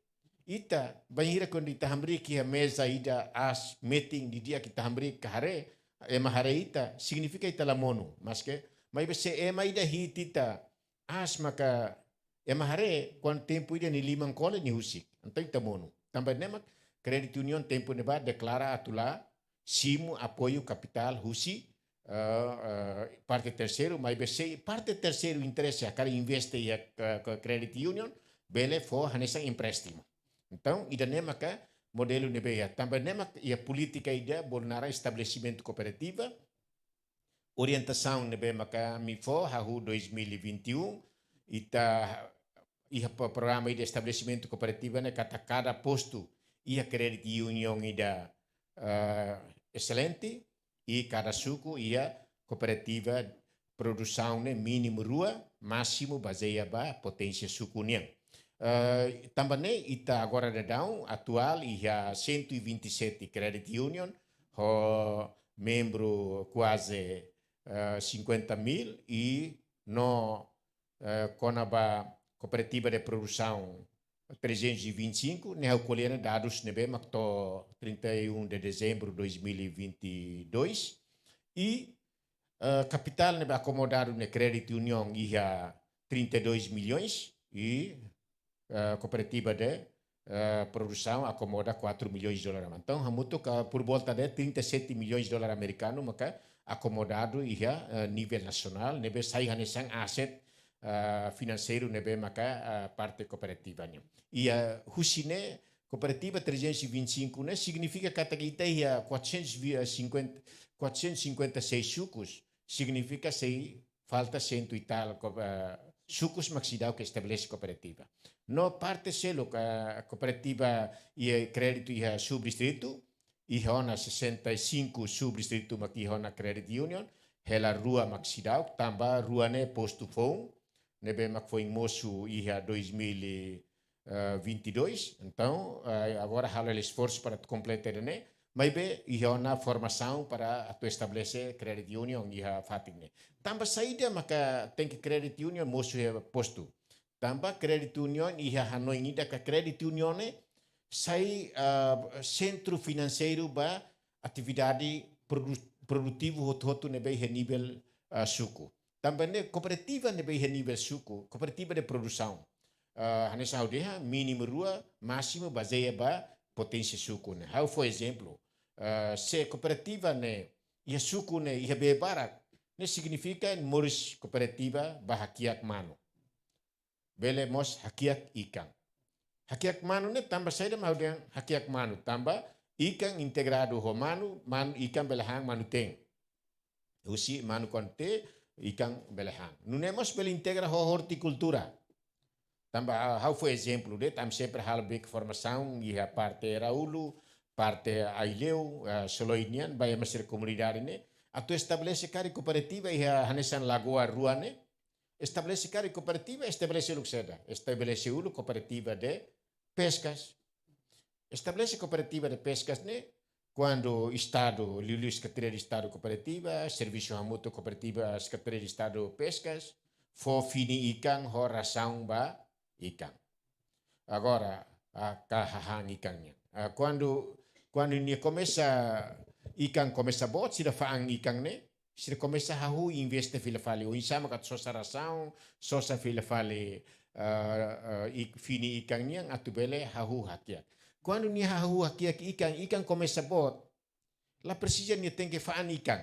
ita, bainhira kuandu ita hamriik iha meza ida aas metin didi'ak ita hamriik ka haree, ema haree ita, signifika ita la monu, maske, maibé se ema ida hi'it ita aas maka ema haree, kuandu tempu ida nia liman kole nia husik. Entaun ita monu. Tanba ne'e mak kredit union tempu ne'ebá deklara atu la simu apoiu kapitál husi, eh, eh, parte terseiru, maibé se parte terseiru interese hakarak investe iha, eh, ke-, kredit union, bele fó hanesan empréstimu. Entaun, ida-ne'e maka modelu ne'ebé iha. Tanba ne'e mak iha polítika ida bolu naran estabelesimentu kooperativa, orientasaun ne'ebé maka ami fó hahú dois mil e vinte e um, ita iha pa-, programa ida estabelesimentu kooperativa ne'e katak kada postu iha kredit union ida, eh, excelente, i kada suku iha kooperativa produsaun ne'e mínimu rua, másimu bazeia ba poténsia suku nian. Eh, tanba ne'e ita agora daudaun atuál iha cento e vinte e sete credit union, ho membru kuaze, eh, cinquenta mil i no, eh, kona-ba kooperativa de produsaun trezentos e vinte e cinco, ne'e ha'u ko'alia ne'e dadus ne'ebé mak to'o trinta e um de dezembro dois mil e vinte e dois. I, eh, kapitál ne'ebé akomodadu ne'e kredit union iha trinta e dois milhões i, eh, kooperativa de, eh, produsaun akomoda quatro milhões de dólar. Entaun, hamutuk por volta de trinta e sete milhões de dólar amerikanu maka akomodadu iha, eh, nivel nasionál, ne'ebé sai hanesan aset, eh, finanseiru ne'ebé maka, eh, parte kooperativa nian. I, eh, husi ne'e, kooperativa trezentos e vinte e cinco ne'e signifika katak ita iha quatrocentos e cinquenta, quatrocentos e cinquenta e seis sukus, signifika sei falta cento e tal ko-, eh, sukus mak seidauk estabelese kooperativa. No parte seluk, eh, kooperativa iha kréditu iha subdistritu, iha ona sessenta e cinco subdistritu mak iha ona credit union, hela rua mak seidauk, tanba rua ne'e postu foun, ne'ebé mak foin mosu iha dois mil e vinte e dois. Entaun, eh, agora halo esforsu para kompleta ne'e, maibé iha ona formasaun para atu estabelese credit union iha fatin ne'e. Tanba saida maka tenke credit union mosu iha postu? Tanba credit union iha hanoin ida katak credit union ne'e sai, ah, sentru finanseiru ba atividade produ-, produtivu hotu-hotu ne'ebé iha nivel, ah, suku. Tanba ne'e kooperativa ne'ebé iha nivel suku, kooperativa de produsaun. Ah, hanesan ha'u dehan, mínimu rua, másimu bazeia ba poténsia suku ne'e. Ha'u fó ezemplu, ah, se kooperativa ne'e iha suku ne'e iha bee barak, ne'e signifika moris kooperativa ba hakiak manu. Bele mós hakiak ikan. Hakiak manu ne'e tanba saida mak ha'u dehan hakiak manu? Tanba ikan integradu ho manu, manu ikan bele han manu-teen. Husi manu kuandu tee, ikan bele han. Nune'e mós bele integra ho ortikultura. Tanba, ah, ha'u fó ezemplu de'it, ami sempre halo beik formasaun iha parte Raulu, parte Aileu, ah, Soloi nian, ba ema sira komunidade ne'e, atu estabelese karik kooperativa iha hanesan lagoa rua ne'e, estabelese karik kooperativa, estabelese uluk saida? Estabelese uluk kooperativa de peskas. Estabelese kooperativa de peskas ne'e, kuandu Estadu, liuliu Sekretaria de Estadu Kooperativa, servisu hamutuk kooperativa Sekretaria de Estadu Peskas, fó fini ikan ho rasaun ba ikan. agora, ah, ka hahán ikan nian. Ah, kuandu, kuandu nia komesa, ikan komesa boot, sira fa'an ikan ne'e, sira komesa hahú investe fila fali. Oinsá maka atu sosa rasaun, sosa fila fali, ah, ah, ik-, fini ikan nian atu bele hahú hakiak. Kuandu nia hahú hakiak ikan, ikan komesa boot, la presiza nia tenke fa'an ikan.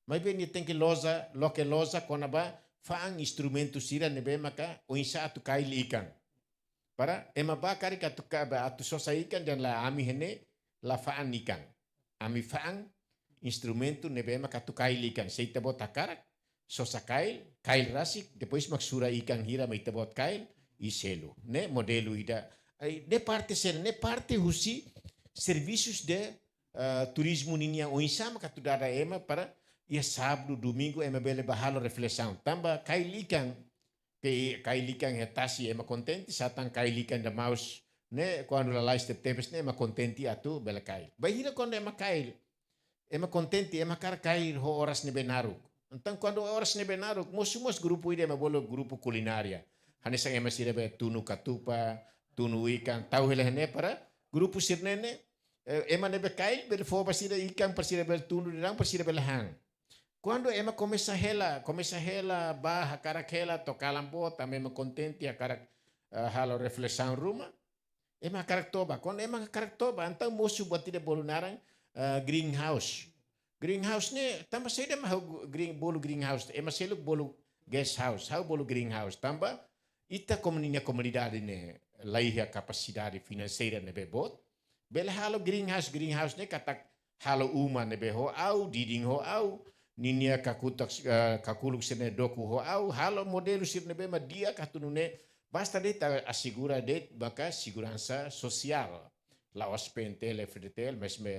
Maibé nia tenke loja, loke loja kona-ba fa'an instrumentu sira ne'ebé maka oinsá atu kail ikan. Para ema bá karik atu ka-, ba atu sosa ikan dehan la, ami iha ne'e la fa'an ikan. Ami fa'an instrumentu ne'ebé maka atu kail ikan. Se ita-boot hakarak sosa kail, kail rasik, depois mak sura ikan hira mak ita-boot kail, i selu. Ne'e modelu ida. Ai, ne'e parte sira, ne'e parte husi servisus de, ah, turizmu ninian, oinsá maka atu dada ema para iha sábadu, domingu ema bele bá halo reflesaun. Tanba kail ikan, ke kail ikan iha tasi ema kontente, satán kail ikan ida maus ne'e, kuandu lalais tebetebes ne'e ema kontente atu bele kail. Bainhira kuandu ema kail, ema kontente, ema hakarak kail ho oras ne'ebé naruk. Entaun kuandu oras ne'ebé naruk, mosu mós grupu ida ema bolu grupu kulinária. Hanesan ema sira be tunu katupa, tunu ikan, tau hela iha ne'e para grupu sira-ne'e ne'e, eh, ema ne'ebé kail, bele fó ba sira ikan para sira bele tunu daudaun, para sira bele han. Kuandu ema komesa hela, komesa hela, bá hakarak hela, to'o kalan boot, tanba ema kontente, hakarak, eh, halo reflesaun ruma, ema hakarak toba. Kuandu ema hakarak toba, entaun mosu buat ida bolu naran, eh, greenhouse. Greenhouse ne'e, tanba saida mak ha'u green, bolu greenhouse, ema seluk bolu guest house, ha'u bolu greenhouse. Tanba ita komu-, ninia komunidade ne'e la iha kapasidade finanseira ne'ebé boot, bele halo greenhouse, greenhouse ne'e katak halo uma ne'ebé ho au, didin ho au, ninia kakutak, eh, kakuluk sira-ne'e doku ho au, halo modelu sira ne'ebé mak di'ak atu nune'e, basta de'it ita asegura de'it maka seguransa sosiál. La'ós P N T L, F D T L, mas me,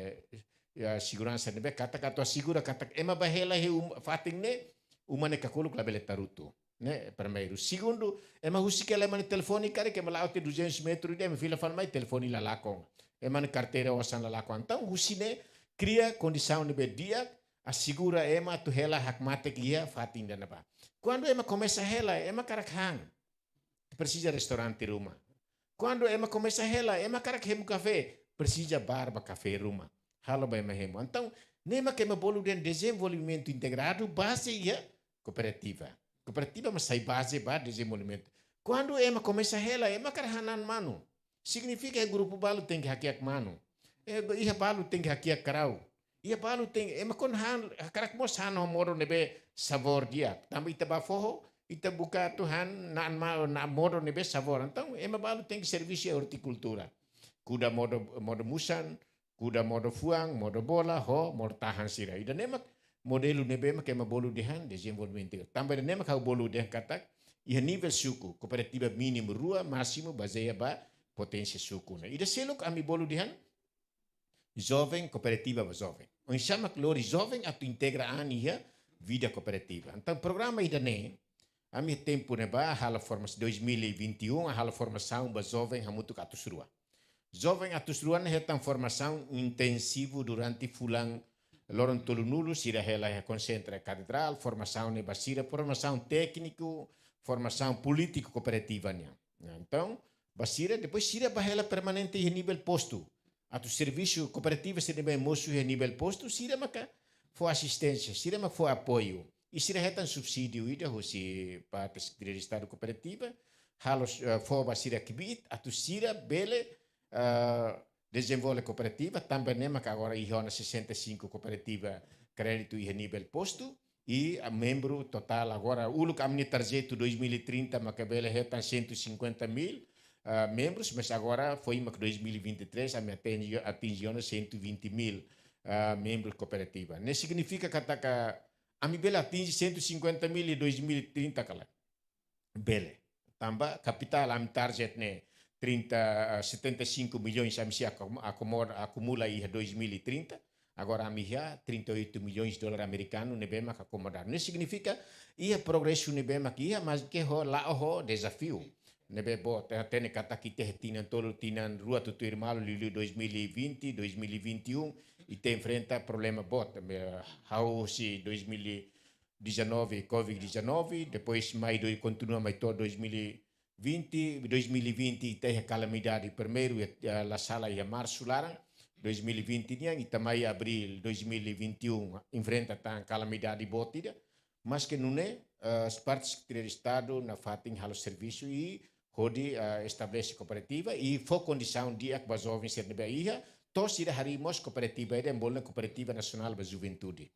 ya, seguransa ne'ebé katak atu asegura katak ema bá hela iha um-, fatin ne'e, uma ne'e kakuluk labele tarutu. Ne'e primeiru. Segundu, ema husik hela ema nia telefone karik ema la'o tiha duzentus metru ida, ema fila fali mai telefone la lakon. Ema nia karteira osan la lakon. Entaun husi ne'e kria kondisaun ne'ebé di'ak, asegura ema atu hela hakmatek iha fatin ida ne'ebá. Kuandu ema komesa hela, ema hakarak han, presiza restaurante ruma. Kuandu ema komesa hela, ema hakarak hemu kafé, presiza bar ba kafé ruma. Halo ba ema hemu. Entaun, ne'e mak ema bolu dehan dezenvolvimentu integradu baze iha kooperativa. Kooperativa mak sai baze ba dezenvolvimentu. Kuandu ema komesa hela, ema hakarak han na'an manu. Signifika iha grupu balu tenke hakiak manu. Eh, iha balu tenke hakiak karau. Iha balu tenke, ema kuandu han, hakarak mós han ho modo ne'ebé sabór di'ak. Tanba ita bá foho, ita buka atu han na'an ma-, na'an modo ne'ebé sabór. Entaun, ema balu tenke servisu iha ortikultura. Kuda modo, modo musan, kuda modo fuan, modo bola, ho modo tahan sira. Ida-ne'e mak modelu ne'ebé mak ema bolu dehan dezenvolvimentu. Tanba ida-ne'e mak ha'u bolu dehan katak, iha nivel suku, kooperativa mínimu rua, másimu bazeia ba poténsia suku. Ne'e ida seluk ami bolu dehan joven, kooperativa ba joven. Oinsá mak lori joven atu integra an iha vida kooperativa. Entaun programa ida-ne'e, ami tempu ne'ebá halo formasaun, dois mil e vinte e um, halo formasaun ba joven hamutuk atus rua. Joven atus rua ne'e hetan formasaun intensivu durante fulan loron tolunulu, sira hela iha konsentra katedrál, formasaun ne'e ba sira, formasaun tékniku, formasaun polítiku kooperativa nian. Nah, entaun, ba sira, depois sira bá hela permanente iha nivel postu. Atu servisu kooperativa sira ne'ebé mosu iha nivel postu, sira maka fó asisténsia, sira maka fó apoiu. I sira hetan subsídiu ida husi parte Sekretaria Estadu Kooperativa, halo, eh, fó ba sira kbiit, atu sira bele, eh, dezenvolve kooperativa, tanba ne'e maka agora iha ona sessenta e cinco kooperativa kréditu iha nivel postu, i, ah, membru totál agora, uluk ami-nia tarjetu dois mil e trinta maka bele hetan cento e cinquenta mil, ah, membrus, mas agora foin mak dois mil e vinte e três ami atinje, atinje ona cento e vinte mil, ah, membrus kooperativa. Ne'e signifika katak ami bele atinje cento e cinquenta mil iha dois mil e trinta ka lae? Bele. Tanba kapitál ami target ne'e trinta, ah, setenta e cinco milhões ami sei akomo-, akomoda, akumula iha dois mil e trinta. Agora ami iha trinta e oito milhões dólar amerikanu ne'ebé maka akomodadu. Ne'e signifika iha progresu ne'ebé maka iha, maske ho, la'o ho dezafiu ne'ebé boot. Te-, hatene katak ita iha tinan tolu, tinan rua tutuir malu, liuliu dois mil e vinte, dois mil e vinte e um, ita enfrenta problema boot. Me-, hahú husi dois mil e dezanove, covid dezanove, depois mai doi-, kontinua mai to'o dois mil e vinte, dois mil e vinte ita iha kalamidade primeiru, eh, la sala iha marsu laran, dois mil e vinte nian, ita mai abríl dois mil e vinte e um enfrenta tan kalamidade boot ida, maske nune'e, eh, parte Sekretaria Estadu nafatin halo servisu i hodi, eh, estabelese kooperativa i fó kondisaun di'ak ba joven sira ne'ebé iha, to'o sira harii mós kooperativa ida ema bolu kooperativa nasionál ba juventude.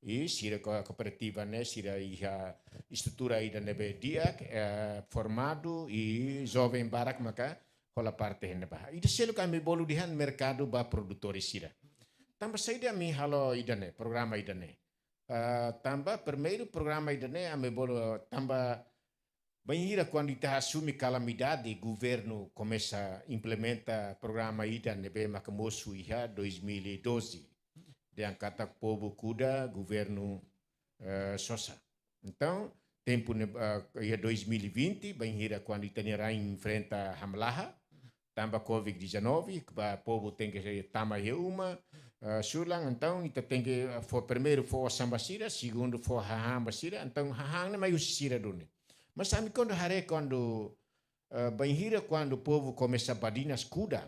I sira ko-, kooperativa ne'e sira iha estrutura ida ne'ebé di'ak, eh, formadu i joven barak maka hola parte iha ne'ebá. Ida seluk ami bolu dehan merkadu ba produtór sira. Tanba saida ami halo ida-ne'e, programa ida-ne'e? Ah, tanba primeiru programa ida-ne'e ami bolu tanba bainhira kuandu ita asume kalamidade, governu komesa implementa programa ida ne'ebé maka mosu iha dois mil e doze. Dehan katak povu kuda, governu, eh, sosa. Entaun, tempu ne'e, eh, iha dois mil e vinte, bainhira kuandu ita-nia rain enfrenta hamlaha, tanba covid dezanove, ba povu tenke tama iha uma, eh, sulan, entaun ita tenke, eh, fó, primeiru fó osan ba sira, segundu fó hahán ba sira, entaun hahán ne'e mai husi sira duni. Mas ami kuandu haree kuandu, eh, bainhira kuandu povu komesa badinas kuda,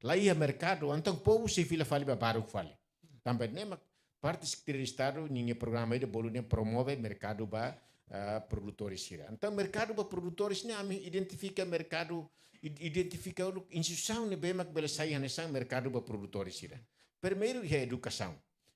la iha merkadu, entaun povu sei fila fali ba baruk fali. Tanba ne'e mak parte Sekretaria Estadu ninia programa ida bolu dehan promove merkadu ba, eh, produtór sira. Entaun merkadu ba produtór ne'e ami identifika merkadu, id-, identifika uluk instituisaun ne'ebé mak bele sai hanesan merkadu ba produtór sira. Primeiru iha edukasaun.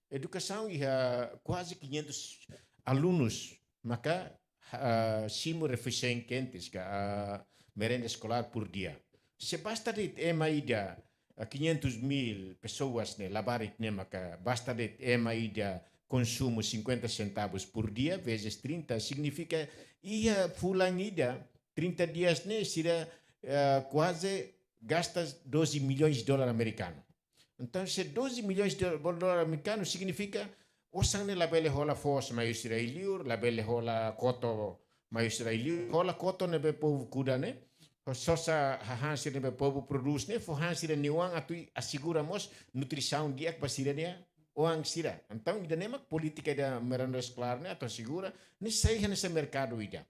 Edukasaun iha kuaze quinhentos alunus maka, ah, simu refeisaun kente ka, ah, merenda eskolár por dia. Se basta de'it ema ida, ah, quinhentos mil pessoas ne'e, labarik ne'e maka basta de'it ema ida konsumu cinquenta centavos por dia, vezes trinta, signifika iha fulan ida, trinta dias ne'e sira, ah, kuaze gasta doze milhões de dólar amerikanu. Entaun, se doze milhões de dólar amerikanu signifika osan ne'e labele hola foos mai husi rai-liur, labele hola koto mai husi rai-liur, hola koto ne'ebé povu kuda ne'e, sosa hahán sira ne'ebé povu prodús ne'e, fó han sira-nia oan atu asegura mós nutrisaun di'ak ba sira-nia oan sira. Entaun, ida-ne'e mak polítika ida merenda eskolár ne'e atu asegura, ne'e sai hanesan merkadu ida.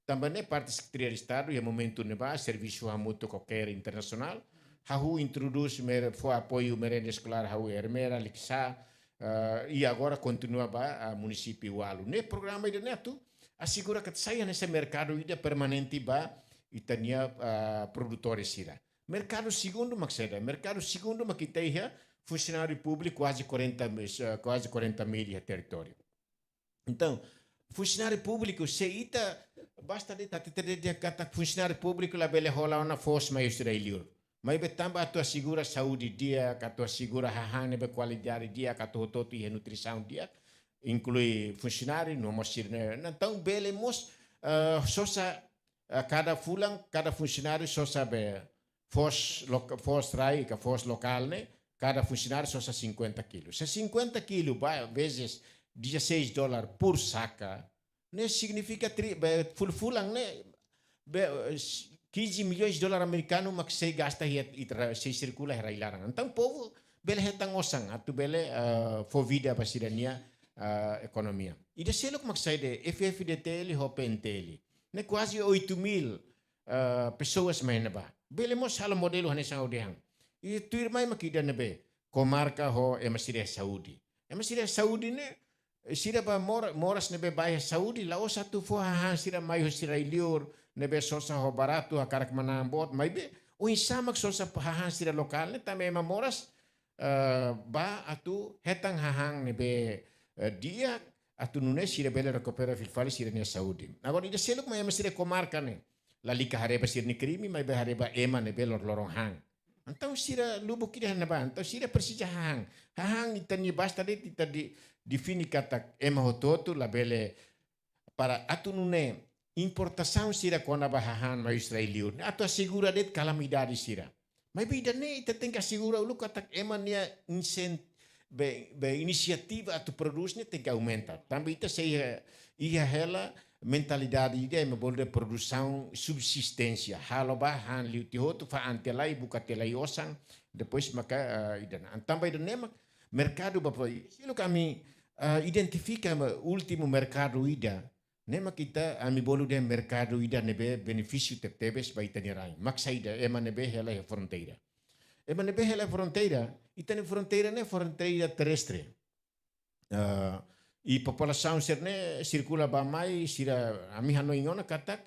Tanba ne'e parte Sekretaria Estadu iha momentu ne'ebá servisu hamutuk ho CARE Internasionál, hahú introdús mer-, fó apoiu merenda eskolár hahú Ermera, Likisá, eh, i agora kontinua ba, ah, munisípiu ualu. Ne'e programa ida-ne'e atu asegura katak sai hanesan merkadu ida permanente ba ita-nia, ah, produtór sira. Merkadu segundu mak saida? Merkadu segundu mak ita iha funsionáriu públiku kuaze quarenta mil, eh, kuaze quarenta mil iha territóriu. Entaun, funsionáriu públiku, se ita basta de'it hatete dehan katak funsionáriu públiku labele hola ona foos mai husi rai-liur. Maibé tanba atu asegura saúde di'ak, atu asegura hahán ne'ebé kualidade di'ak, atu hotu-hotu iha nutrisaun di'ak, inklui funsionáriu, no mós sira-ne'e. Entaun, bele mós, eh, sosa, eh, kada fulan, kada funsionáriu sosa be foos loka-, foos rai ka foos lokál ne'e, kada funsionáriu sosa cinquenta kilo. Se cinquenta kilo ba vezes dezasseis dólar por saka, ne'e signifika tri-, be, fulan-fulan ne'e, be, eh, quinze milhões de dólar amerikanu mak sei gasta iha, iha, sei sirkula iha rai-laran. Entaun, povu bele hetan osan atu bele, eh, fó vida ba sira-nia, eh, ekonomia. Ida seluk mak saida, F-FDTL ho P-NTL. Ne'e kuaze oito mil, eh, pessoas mai ne'ebá. Bele mós halo modelu hanesan ha'u dehan. I tuirmai mak ida ne'ebé, komarka ho ema sira saúde. Ema sira saúde ne'e, sira ba mor-, moras ne'ebé ba iha saúde, la'ós atu fó hahán sira mai husi rai-liur, ne'ebé sosa ho baratu, hakarak manán boot, maibé oinsá mak sosa hahán sira lokál ne'e, tanba ema moras, eh, ba atu hetan hahán ne'ebé, eh, di'ak, atu nune'e sira bele rekupera fila fali sira-nia saúde. Agora, ida seluk mak ema sira komarka ne'e, lalika haree ba sira-nia krime, maibé haree ba ema ne'ebé lor-loron han. Entaun sira lubuk ida iha ne'ebá, entaun sira presiza hahán. Hahán ita-nia basta de'it ita de-, define katak ema hotu-hotu labele para atu nune'e importasaun sira kona-ba hahán mai husi rai-liur. Atu asegura de'it kalamidade sira. Maibé ida-ne'e ita tenke asegura uluk katak ema nia insen-, be, be inisiativa atu prodús ne'e tenke aumenta. Tanba ita sei iha, iha hela mentalidade ida ema bolu dehan produsaun subsisténsia. Halo ba han liu tiha hotu, fa'an tiha lai, buka tiha lai osan, depois maka, eh, ida-ne'e. Tanba ida-ne'e mak merkadu ba poi. Seluk ami, eh, identifika ma-, últimu merkadu ida, Ne'e mak ita, ami bolu dehan merkadu ida ne'ebé benefísiu tebetebes ba ita-nia rain. Mak saida? Ema ne'ebé hela iha fronteira. Ema ne'ebé hela iha fronteira, ita-nia fronteira ne'e fronteira terrestre. Ah, i populasaun sira-ne'e sirkula bá-mai, sira, ami hanoin ona katak,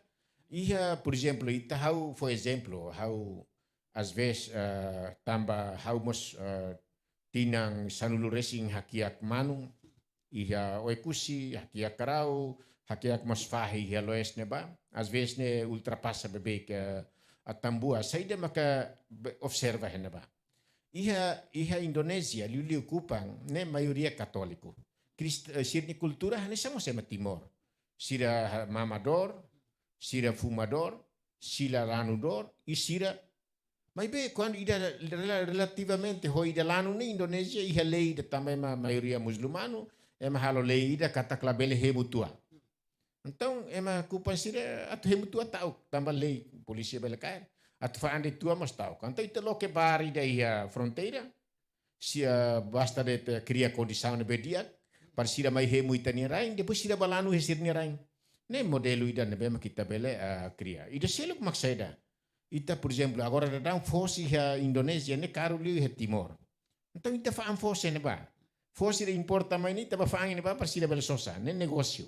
iha, por ezemplu, ita, ha'u fó ezemplu, ha'u, às vezes, ah, tanba ha'u mós, ah, tinan sanulu resin hakiak manu iha Oekusi, hakiak karau, hakiak mós fahi iha loloos ne'ebá. Às vezes ne'e ultrapasa beibeik Atambua, saida maka be-, observa iha ne'ebá. Iha, iha Indonézia, liuliu Kupang, ne'e maioria katóliku. Krist-, eh, sira-nia kultura hanesan mós ema Timor. Sira ha-, mamadór, sira fumadór, sira lanudór, i sira. Maibé, kuandu ida rela-, relativamente ho ida lanu ne'e, Indonézia iha lei ida tanba ema maioria musulmanu, ema halo lei ida katak labele hemu tua. Entaun, ema Kupang sira atu hemu tua ta'uk, tanba lei, polísia bele kaer. Atu fa'an de'it tua mós ta'uk. Entaun, ita loke bar ida iha fronteira, sira basta de'it kria kondisaun ne'ebé di'ak, para sira mai hemu ita-nia rain, depois sira bá lanu iha sira-nia rain. Ne'e modelu ida ne'ebé mak ita bele, ah, kria. Ida seluk mak saida? Ita, por ezemplu, agora daudaun foos iha Indonézia ne'e karu liu iha Timor. Entaun, ita fa'an foos iha ne'ebá. Foos sira importa mai ne'e, ita bá fa'an iha ne'ebá para sira bele sosa, ne'e negósiu.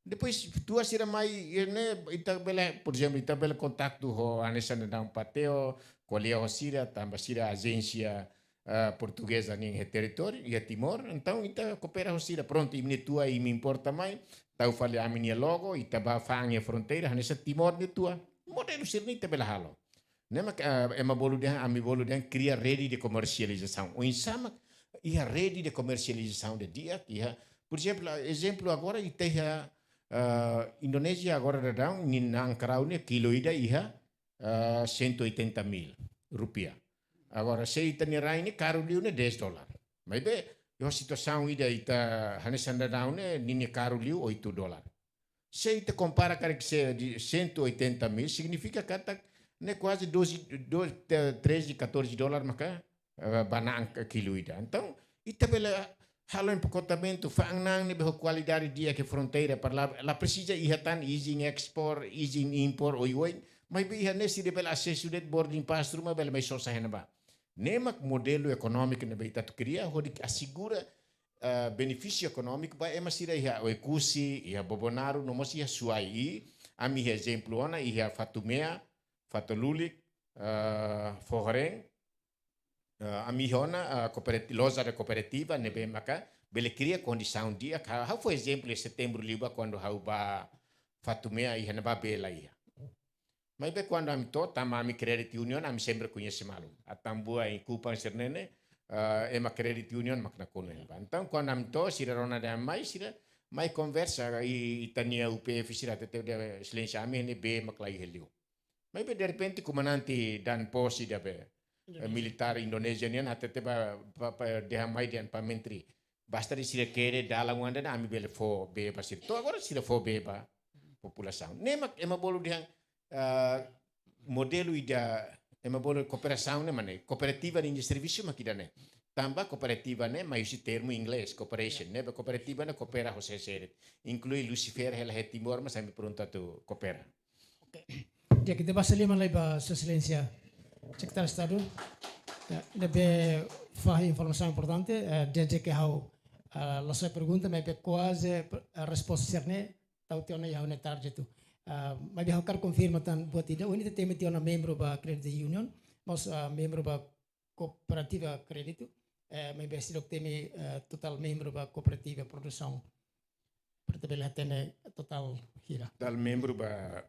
Depois, tua sira mai, eh, ne'e, ita bele, por ezemplu, ita bele kontaktu ho hanesan daudaun Pateo, ko'alia ho sira, tanba sira ajénsia, ah, portugeza nian iha territóriu, iha Timor, entaun ita koopera ho sira, prontu, imi-nia tua, imi importa mai, tau fali ami-nia logo, ita bá fa'an iha fronteira, hanesan Timor nia tua. Modelu sira-ne'e ita bele halo. Ne'e mak, ah, ema bolu dehan, ami bolu dehan kria rede de komersializasaun. Oinsá mak iha rede de komersializasaun ida di'ak, iha, por ezemplu, ezemplu agora ita iha, ah, Indonézia agora daudaun, nia na'an karau ne'e kilu ida iha, ah, cento e oitenta mil rupiah. Agora, se ita-nia rain ne'e karu liu ne'e dez dólar. Maibé, iha situasaun ida ita hanesan daudaun ne'e, ninia karu liu oito dólar. Se ita kompara karik se de cento e oitenta mil, signifika katak ne'e kuaze doze, doze, te-, treze, catorze dólar maka, eh, bá na'an ka kilu ida. Entaun, ita bele halo empakotamentu, fa'an na'an ne'ebé ho kualidade di'ak iha fronteira, para la, la presiza iha tan izin ekspor, izin impor, oioin, maibé iha ne'e sira bele asesu de'it boarding pass ruma bele mai sosa iha ne'ebá. Ne'e mak modelu ekonómiku ne'ebé ita atu kria, hodi asegura, eh, benefísiu ekonómiku ba ema sira iha Oekusi, iha Bobonaro, no mós iha Suai. I ami iha ezemplu ona, iha Fatumea, Fatululik, eh, Fohoreng, eh, ami iha ona, eh, kooperati-, loja de kooperativa, ne'ebé maka bele kria kondisaun di'ak. Ha'u, ha'u fó ezemplu iha setembru liubá kuandu ha'u bá Fatumea, iha ne'ebá bee la iha. Maibé kuandu ami to'o, tanba ami credit union, ami sempre koñese malu. Atambua, iha Kupang sira-ne'e ne'e, eh, ema credit union mak nakonu iha ne'ebá. Entaun, kuandu ami to'o, sira rona dehan mai, sira mai konversa, i, ita-nia U P F sira hatete dehan, Exelénsia, ami ne'e bee mak la iha liu. Maibé derrepente komandante dan pos ida be, eh, militár Indonézia nian hatete ba, ba, ba, dehan mai dehan ba menteri. Basta de'it sira kere dalan oan ida ne'e ami bele fó bee ba sira. To'o agora sira fó bee ba populasaun. Ne'e mak ema bolu dehan, ah, modelu ida, ema bolu kooperasaun ne'e mak ne'e. Kooperativa ninia servisu mak ida-ne'e. Tanba kooperativa ne'e mai husi termu inglés, cooperation. Ne'ebé kooperativa ne'e koopera ho sé-sé de'it. Inklui Lucifer hela iha Timor, mas ami prontu atu koopera. Oke. Di'ak, ita basa liman lai ba Sua Exelénsia Sekretáriu Estadu. Ya, ne'ebé fahe informasaun importante, eh, di'ak ke ha'u, eh, la sai pergunta, maibé kuaze, eh, resposta sira-ne'e tau tiha ona iha ha'u-nia target atu. Eh, maibé ha'u hakarak konfirma tan buat ida, ohin ita temi tiha ona membru ba credit union, mas, eh, membru ba kooperativa kréditu, eh, maibé seidauk temi, eh, totál membru ba kooperativa produsaun. Para ita bele hatene totál hira. Totál membru ba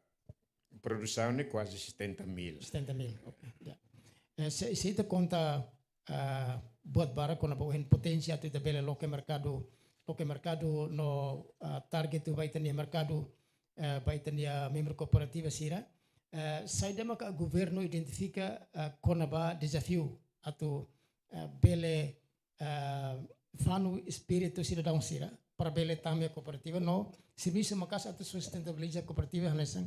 produsaun ne'e kuaze setenta mil. Setenta mil, oke, ya. Eh, se, se ita konta, ah, buat barak kona-ba ohin poténsia atu ita bele loke merkadu, loke merkadu no, ah, target ba ita-nia merkadu, eh, ba ita-nia membru kooperativa sira. Eh, saida maka governu identifika, eh, kona-ba dezafiu atu, eh, bele, eh, fanu espíritu sidadaun sira para bele tama iha kooperativa no servisu maka'as atu sustentabiliza kooperativa hanesan,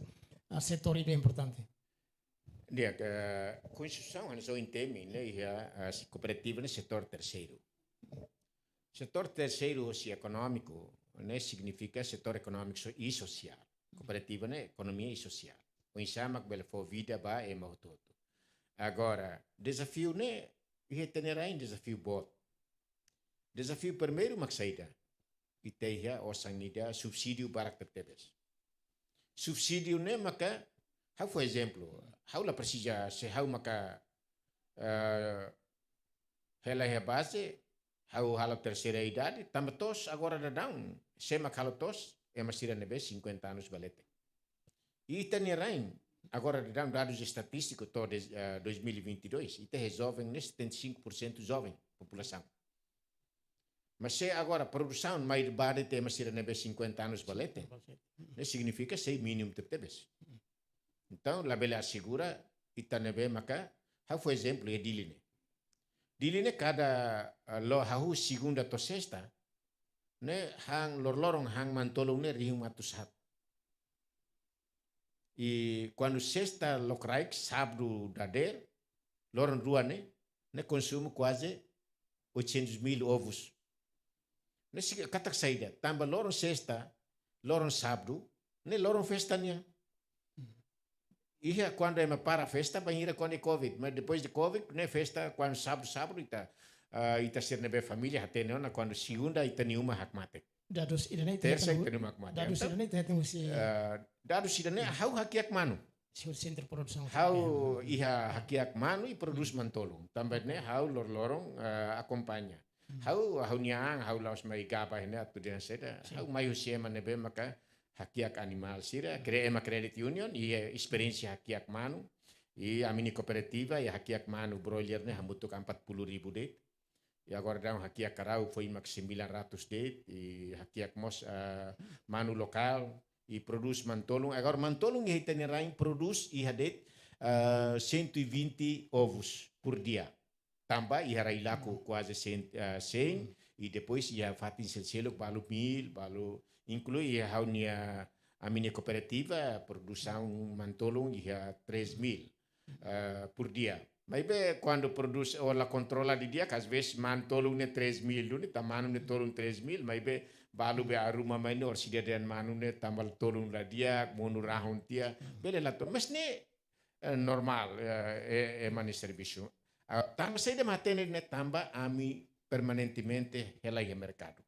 eh, setór ida importante. Di'ak, eh, konstituisaun hanesan ohin temi ne'e iha, eh, kooperativa ne'e setór terseiru. Setór terseiru hosi ekonómiku, ne'e signifika setór ekonómiku so-, i sosiál. Kooperativa ne'e ekonomia i sosiál. Oinsá mak bele fó vida ba ema hotu-hotu. Agora, dezafiu ne'e iha ita-nia rain dezafiu boot. Dezafiu primeiru mak saida? Ita iha osan ida subsídiu barak tebetebes. Subsídiu ne'e maka, ha'u fó ezemplu, ha'u la presiza se ha'u maka, eh, hela iha baze, ha'u halo terseira idade, tanba to'os agora daudaun, sé mak halo to'os, ema sira ne'ebé cinquenta anos ba leten. I ita-nia rain, agora daudaun dadus estatístiku to'o de, eh, dois mil e vinte e dois, ita iha joven ne'e setenta e cinco por cento joven, populasaun. Mas se agora produsaun maioria ba de'it ema sira ne'ebé cinquenta anos ba leten, ne'e signifika sei mínimu tebetebes. Entaun, labele asegura ita ne'ebé maka, ha'u fó ezemplu iha Dili ne'e. Dili ne'e kada, ah, loron hahú segunda to'o sesta, ne'e han loroloron han manu-tolun ne'e rihun atus haat. I kuandu sesta lokraik, sábadu dadeer, loron rua ne'e, ne'e konsumu kuaze oitocentos mil ovos. Ne'e sei katak saida, tanba loron sesta, loron sábadu, ne'e loron festa nian. Iha kuandu ema para festa, bainhira kuandu covid, mas depois de covid, ne'e festa kuandu sábadu, sábadu ita, ah, ita sira ne'ebé família hatene ona kuandu segunda ita-nia uma hakmatek. Dadus ida-ne'e ita Tersa hatene ita-nia uma hakmatek. Dadus Entaun, ida-ne'e ita hatene husi ah, dadus ida-ne'e ha'u hakiak manu. Señór sentru produsaun. Ha'u iha hakiak manu i prodús manu-tolun. Tanba ne'e ha'u loroloron, eh, akompaña. Ha'u, ha'u-nia an, ha'u la'ós mai gaba iha ne'e atu dehan saida. Ha'u mai husi ema ne'ebé maka hakiak animál sira, kre-, ema credit union, i, eh, esperiénsia hakiak manu, i ami-nia kooperativa, i hakiak manu broiler ne'e hamutuk empat puluh ribu de'it. I agora daudaun hakiak karau foin mak sembilan ratus de'it, i hakiak mós, ah, manu lokál, i prodús manu-tolun. Agora manu-tolun iha ita-nia rain prodús iha de'it, ah, cento e vinte ovos por dia. Tanba iha Railaco kuaze cem, ah, cem, i depois iha fatin seluk-seluk balu mil, balu inklui iha ha'u-nia, ami-nia kooperativa, produsaun manu-tolun iha três mil, eh, por dia. Maibé kuandu prodús o la kontrola didi'ak, às vezes manu-tolun ne'e três mil duni, tanba manu ne'e tolun três mil, maibé balu be arruma mai ne'e orsida dehan manu ne'e tanba tolun la di'ak, monu rahun tiha, bele la to-, mas ne'e, eh, normál, eh, eh, ema nia servisu. Ah, tanba saida mak hatene ne'e tanba ami permanentemente hela iha merkadu.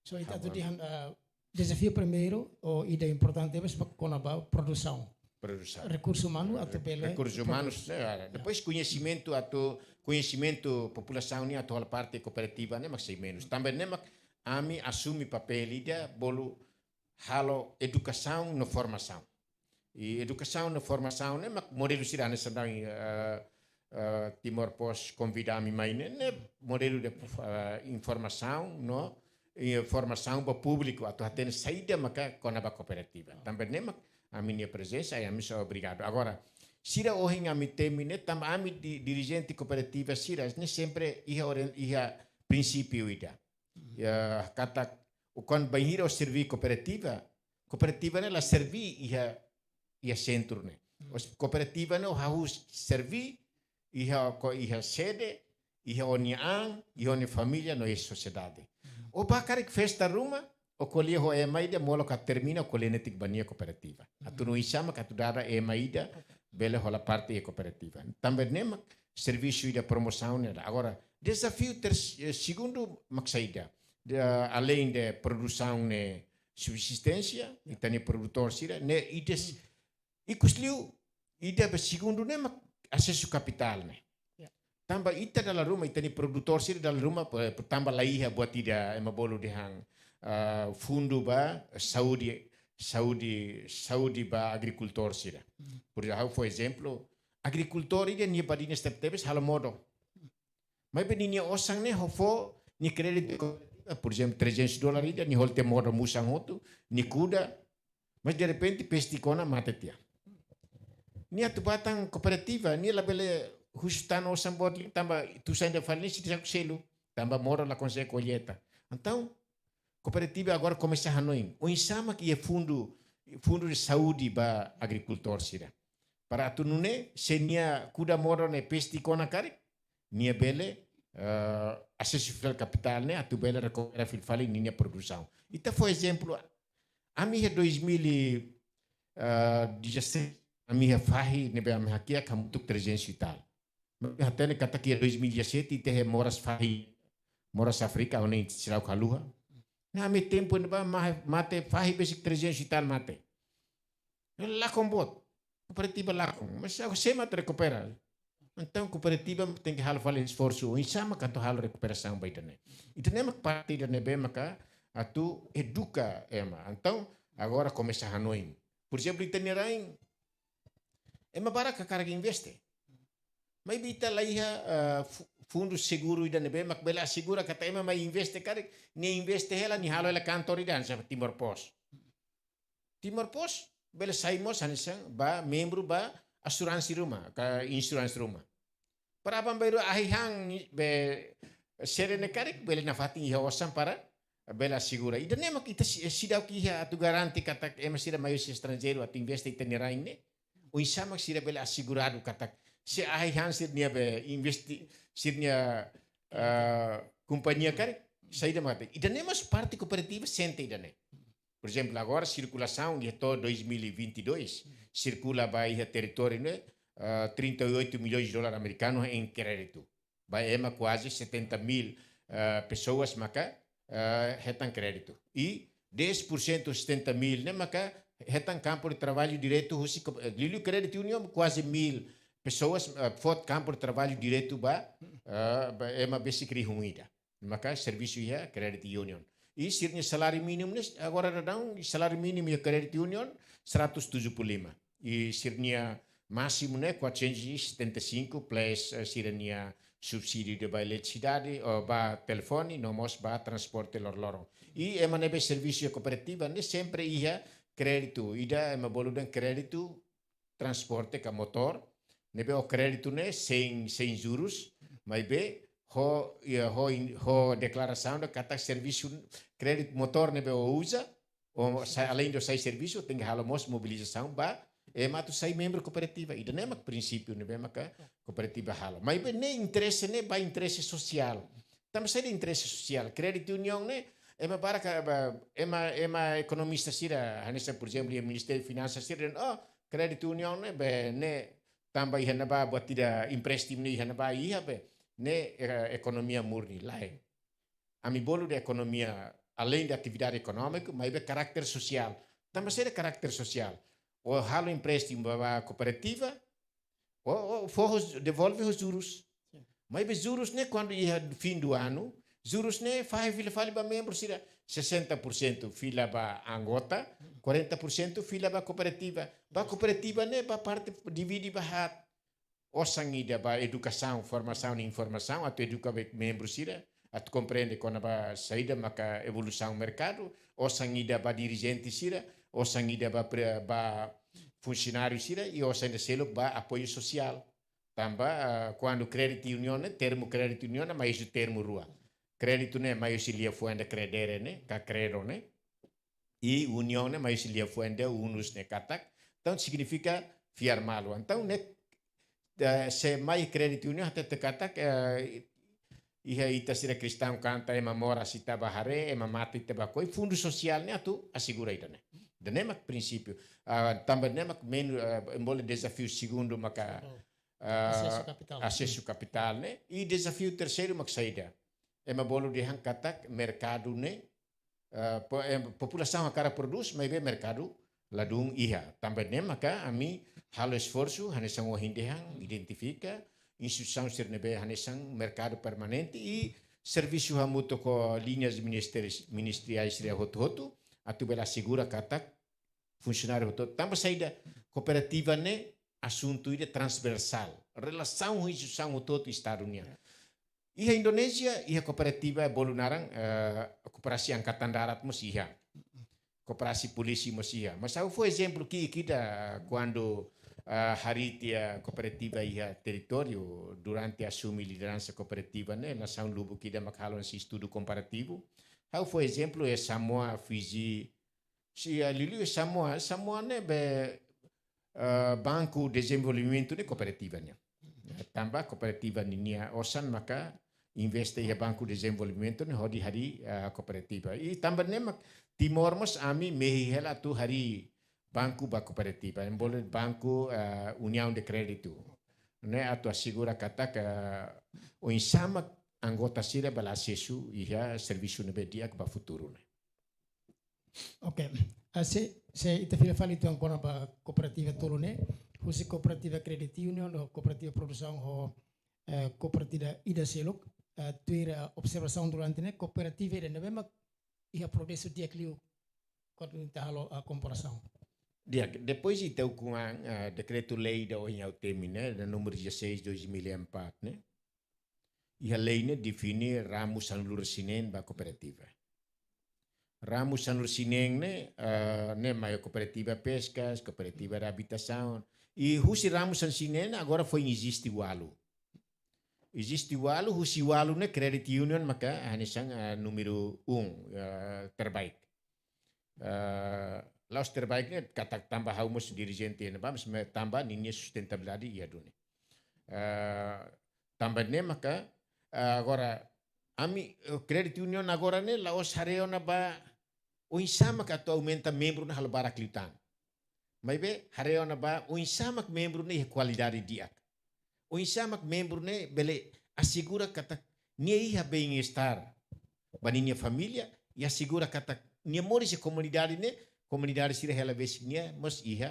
So, ita atu dehan, ah, dezafiu primeiru, ou ida importante, mas ba kona-ba produsaun. Produsaun. Rekursu umanu atu bele Rekursu umanus, prodús. Ne'e, depois koñesimentu atu, koñesimentu populasaun nian atu hola parte kooperativa ne'e mak sei menus. Tanba ne'e mak ami asume papél ida bolu halo edukasaun no formasaun. I edukasaun no formasaun ne'e mak modelu sira hanesan daudaun, eh, eh, Timor Post konvida ami mai ne'e, ne'e modelu de, eh, informasaun no, eh, formasaun ba públiku atu hatene saida maka kona-ba kooperativa. Tanba ne'e mak ami-nia prezensa, i ami só obrigadu. Agora, sira ohin ami temi ne'e, tanba ami di-, dirijente kooperativa sira ne'e sempre iha oren-, iha prinsípiu ida. Ya, katak, kuandu bainhira o serví kooperativa, kooperativa ne'e la serví iha, iha sentru ne'e. O s-, kooperativa ne'e o hahú serví iha ko-, iha sede, iha o-nia an, iha o-nia família no iha sosiedade. O bá karik festa ruma, o ko'alia ho ema ida molok atu termina, o ko'alia netik ba nia kooperativa. Atu nuinsá mak atu dada ema ida bele hola parte iha kooperativa. Tanba ne'e mak servisu ida promosaun ne'e. Agora, dezafiu ters-, eh, segundu mak saida. De, além de produsaun ne'e subsisténsia, ita-nia produtór sira, ne'e ida s-, ikus liu, ida be segundu ne'e mak asesu kapitál ne'e. Ya. Tanba ita dala ruma, ita-nia produtór sira dala ruma, por, por tanba la iha buat ida ema bolu dehan, ah, fundu ba saúde, saúde, saúde ba agrikultór sira. Por ezemplu, ha'u fó ezemplu, agrikultór ida nia badinas tebetebes halo modo. Maibé ninia osan ne'e ha'u fó nia kréditu, por ezemplu, trezentos dólar ida, nia hola tiha modo musan hotu, nia kuda, mas derrepente peste kona mate tiha. Nia atu bá tan kooperativa, nia labele husu tan osan boot liu tanba tua-sa'e ida fali ne'e seidauk selu, tanba modo la konsege kolleita. Entaun, kooperativa agora komesa hanoin. Oinsá mak iha fundu, fundu de saúde ba agrikultór sira. Para atu nune'e, se nia kuda modo ne'e peste kona karik, nia bele eh, asesu fila kapitál ne'e atu bele rekupera fila fali ninia produsaun. Ita fó ezemplu, ami iha dois mil e dezassete, ami iha fahi ne'ebé ami hakiak hamutuk trezentos e tal. Ami hatene katak iha dois mil e dezassete ita iha moras fahi, moras Áfrika, ohin seidauk haluha. Ne'e ami tempu ne'ebá ma-, mate fahi besik trezentos e tal mate. Lakon boot. Kooperativa lakon. Mas agora sé mak atu rekupera? Entaun kooperativa tenke halo fali esforsu. Oinsá mak atu halo rekuperasaun ba ida-ne'e? Ida-ne'e mak parte ida ne'ebé maka atu eduka ema. Entaun agora komesa hanoin. Por ezemplu, ita-nia rain, ema barak hakarak investe. Maibé ita la iha, eh, fu-, fundu seguru ida ne'ebé mak bele asegura katak ema mai investe karik, nia investe hela, nia halo hela kantor ida hanesan Timor Post. Timor Post bele sai mós hanesan ba membru ba asuransi ruma, ka insurance ruma. Para aban-bainrua ahi han be sere ne'e karik bele nafatin iha osan para bele asegura. Ida-ne'e mak ita si-, seidauk iha atu garante katak ema sira mai husi estranjeiru atu investe ita-nia rain ne'e. Oinsá mak sira bele aseguradu katak se ahi han sira-nia be investe, sira-nia, ah, kompañia karik, saida mate. Ida-ne'e mós parte kooperativa sente ida-ne'e. Por ezemplu, agora sirkulasaun iha to'o dois mil e vinte e dois, sirkula ba iha territóriu ne'e, ah, trinta e oito milhões de dólar amerikanu em crédito. Ba ema kuaze setenta mil, ah, pessoas maka, ah, hetan kréditu. I dez por cento setenta mil ne'e maka hetan kampu de traballu diretu husi ko-, eh, liuliu Credit Union kuaze mil pessoas, ah, fó kampu de traballu diretu ba, ah, ba ema besik rihun ida. Maka servisu iha Credit Union. I sira-nia saláriu mínimu ne'e, agora daudaun, saláriu mínimu iha Credit Union seratus tujuh puluh lima. I sira-nia másimu ne'e quatrocentos e setenta e cinco plus, eh, sira-nia subsídiu ida ba eletrisidade, ou ba telefone, no mós ba transporte loroloron. I ema ne'ebé servisu iha kooperativa ne'e sempre iha kréditu. Ida ema bolu dehan kréditu transporte ka motór, ne'ebé ho kréditu ne'e sein, sein juros, maibé ho, iha, ho in-, ho deklarasaun dehan katak servisu kréditu motór ne'ebé ó uza, ó sai, além de sai servisu, tenke halo mós mobilizasaun ba ema atu sai membru kooperativa. Ida-ne'e mak prinsípiu ne'ebé maka kooperativa halo. Maibé ne'e interese ne'e ba interese sosiál. Tanba saida interese sosiál? Credit Union ne'e, ema barak, ba, ema, ema ekonomista sira, hanesan, por ezemplu, iha Ministériu Finansas sira dehan, oh, Credit Union ne'e, be, ne'e, tanba iha ne'ebá, buat ida empréstimu ne'e iha ne'ebá, iha be, ne'e, eh, ekonomia murni, lae. Ami bolu dehan ekonomia, além de atividade ekonómiku, maibé karáter sosiál. Tanba saida karáter sosiál? Ó halo empréstimu ba, ba kooperativa, ó, ó, fó ho, devolve ho juros. Sin. Maibé juros ne'e kuandu iha fim do ano, juros ne'e fahe fila fali ba membru sira, sessenta por cento fila ba anggota, quarenta por cento fila ba kooperativa. Ba kooperativa ne'e ba parte divide ba haat. Osan ida ba edukasaun, formasaun, informasaun, atu eduka be membru sira, atu komprende kona-ba saida maka evolusaun merkadu, osan ida ba dirijente sira, osan ida ba pre-, ba funsionáriu sira, i osan ida seluk ba apoiu sosiál. Tanba, ah, kuandu Credit Union ne'e, termu Credit Union ne'e mai husi termu rua. Kréditu ne'e mai husi liafuan ida credere ne'e, ka credo ne'e. I union ne'e mai husi liafuan ida unus ne'e katak. Entaun signifika fiar malu. Entaun ne'e, eh, se mai Credit Union hatete katak, eh, iha ita sira kristaun kanta ema moras ita bá haree, ema mate ita bá koi, fundu sosiál ne'e atu asegura ida-ne'e. Ida-ne'e mak prinsípiu. Ah, tanba ne'e mak menu, ah, ema bolu dezafiu segundu maka, ah, asesu kapitál. Asesu kapitál ne'e. I dezafiu terseiru mak saida? Ema bolu dehan katak merkadu ne'e, eh, po-, eh, populasaun hakarak prodús, maibé merkadu ladún iha. Tanba ne'e maka ami halo esforsu, hanesan ohin dehan, identifika instituisaun sira ne'ebé hanesan merkadu permanente i servisu hamutuk ho liñas ministeri-, ministeriais sira hotu-hotu, atu bele asegura katak funsionáriu hotu. Tanba saida kooperativa ne'e asuntu ida transversál, relasaun ho instituisaun hotu-hotu Estadu nian. Iha Indonézia, iha kooperativa bolu naran, eh, koperasi angkatan darat mós iha. Koperasi polísia mós iha. Mas ha'u fó ezemplu ki'ik ida kuandu, eh, harii tiha kooperativa iha territóriu durante asume lideransa kooperativa ne'e, nasaun lubuk ida mak halo estudu komparativu. Ha'u fó ezemplu iha Samoa, Fiji, se iha liuliu Samoa, Samoa ne'e be, eh, Banku Dezenvolvimentu ne'e kooperativa nian. Tanba kooperativa ninia osan maka investe iha Banku Dezenvolvimentu ne'e hodi harii, ah, kooperativa. I tanba ne'e mak Timor mós ami mehi hela atu harii banku ba kooperativa, ema bolu banku, ah, Uniaun de Kréditu. Ne'e atu asegura katak, ah, oinsá mak anggota sira bele asesu iha servisu ne'ebé di'ak ba futuru ne'e. Oke. Ah, se, se ita fila fali uitoan kona-ba kooperativa tolu ne'e, husi kooperativa credit union, ho kooperativa produsaun, ho, eh, kooperativa ida seluk, eh, tuir, eh, observasaun durante ne'e, kooperativa ida ne'ebé mak iha progresu di'ak liu, kuandu ita halo, eh, komparasaun. Di'ak, depois ita ukun an, eh, dekretu-lei ida ohin ha'u temi ne'e, ida númeru dezasseis dois mil e empat ne'e. Iha lei ne'e define ramu sanulu-resin-neen ba kooperativa. Ramu sanulu-resin-neen ne'e, eh, ne'e mai kooperativa peskas, kooperativa de habitasaun. I husi ramu sanulu-resin-neen ne'e agora foin eziste ualu. Eziste ualu, husi ualu ne'e credit union maka hanesan, eh, númeru um, eh, terbaik. Eh, la'ós terbaik ne'e katak tanba ha'u mós dirijente ne'ebá, mas me tanba ninia sustentabilidade iha duni. Eh, tanba ne'e maka, eh, agora, ami, eh, credit union agora ne'e la'ós haree ona ba oinsá mak atu aumenta membru ne'e halo barak liután. Maibé haree ona ba oinsá mak membru ne'e iha kualidade di'ak. Oinsá mak membru ne'e bele asegura katak nia iha bem-estar ba ninia família, i asegura katak nia moris iha komunidade ne'e, komunidade sira hela besik nia mós iha.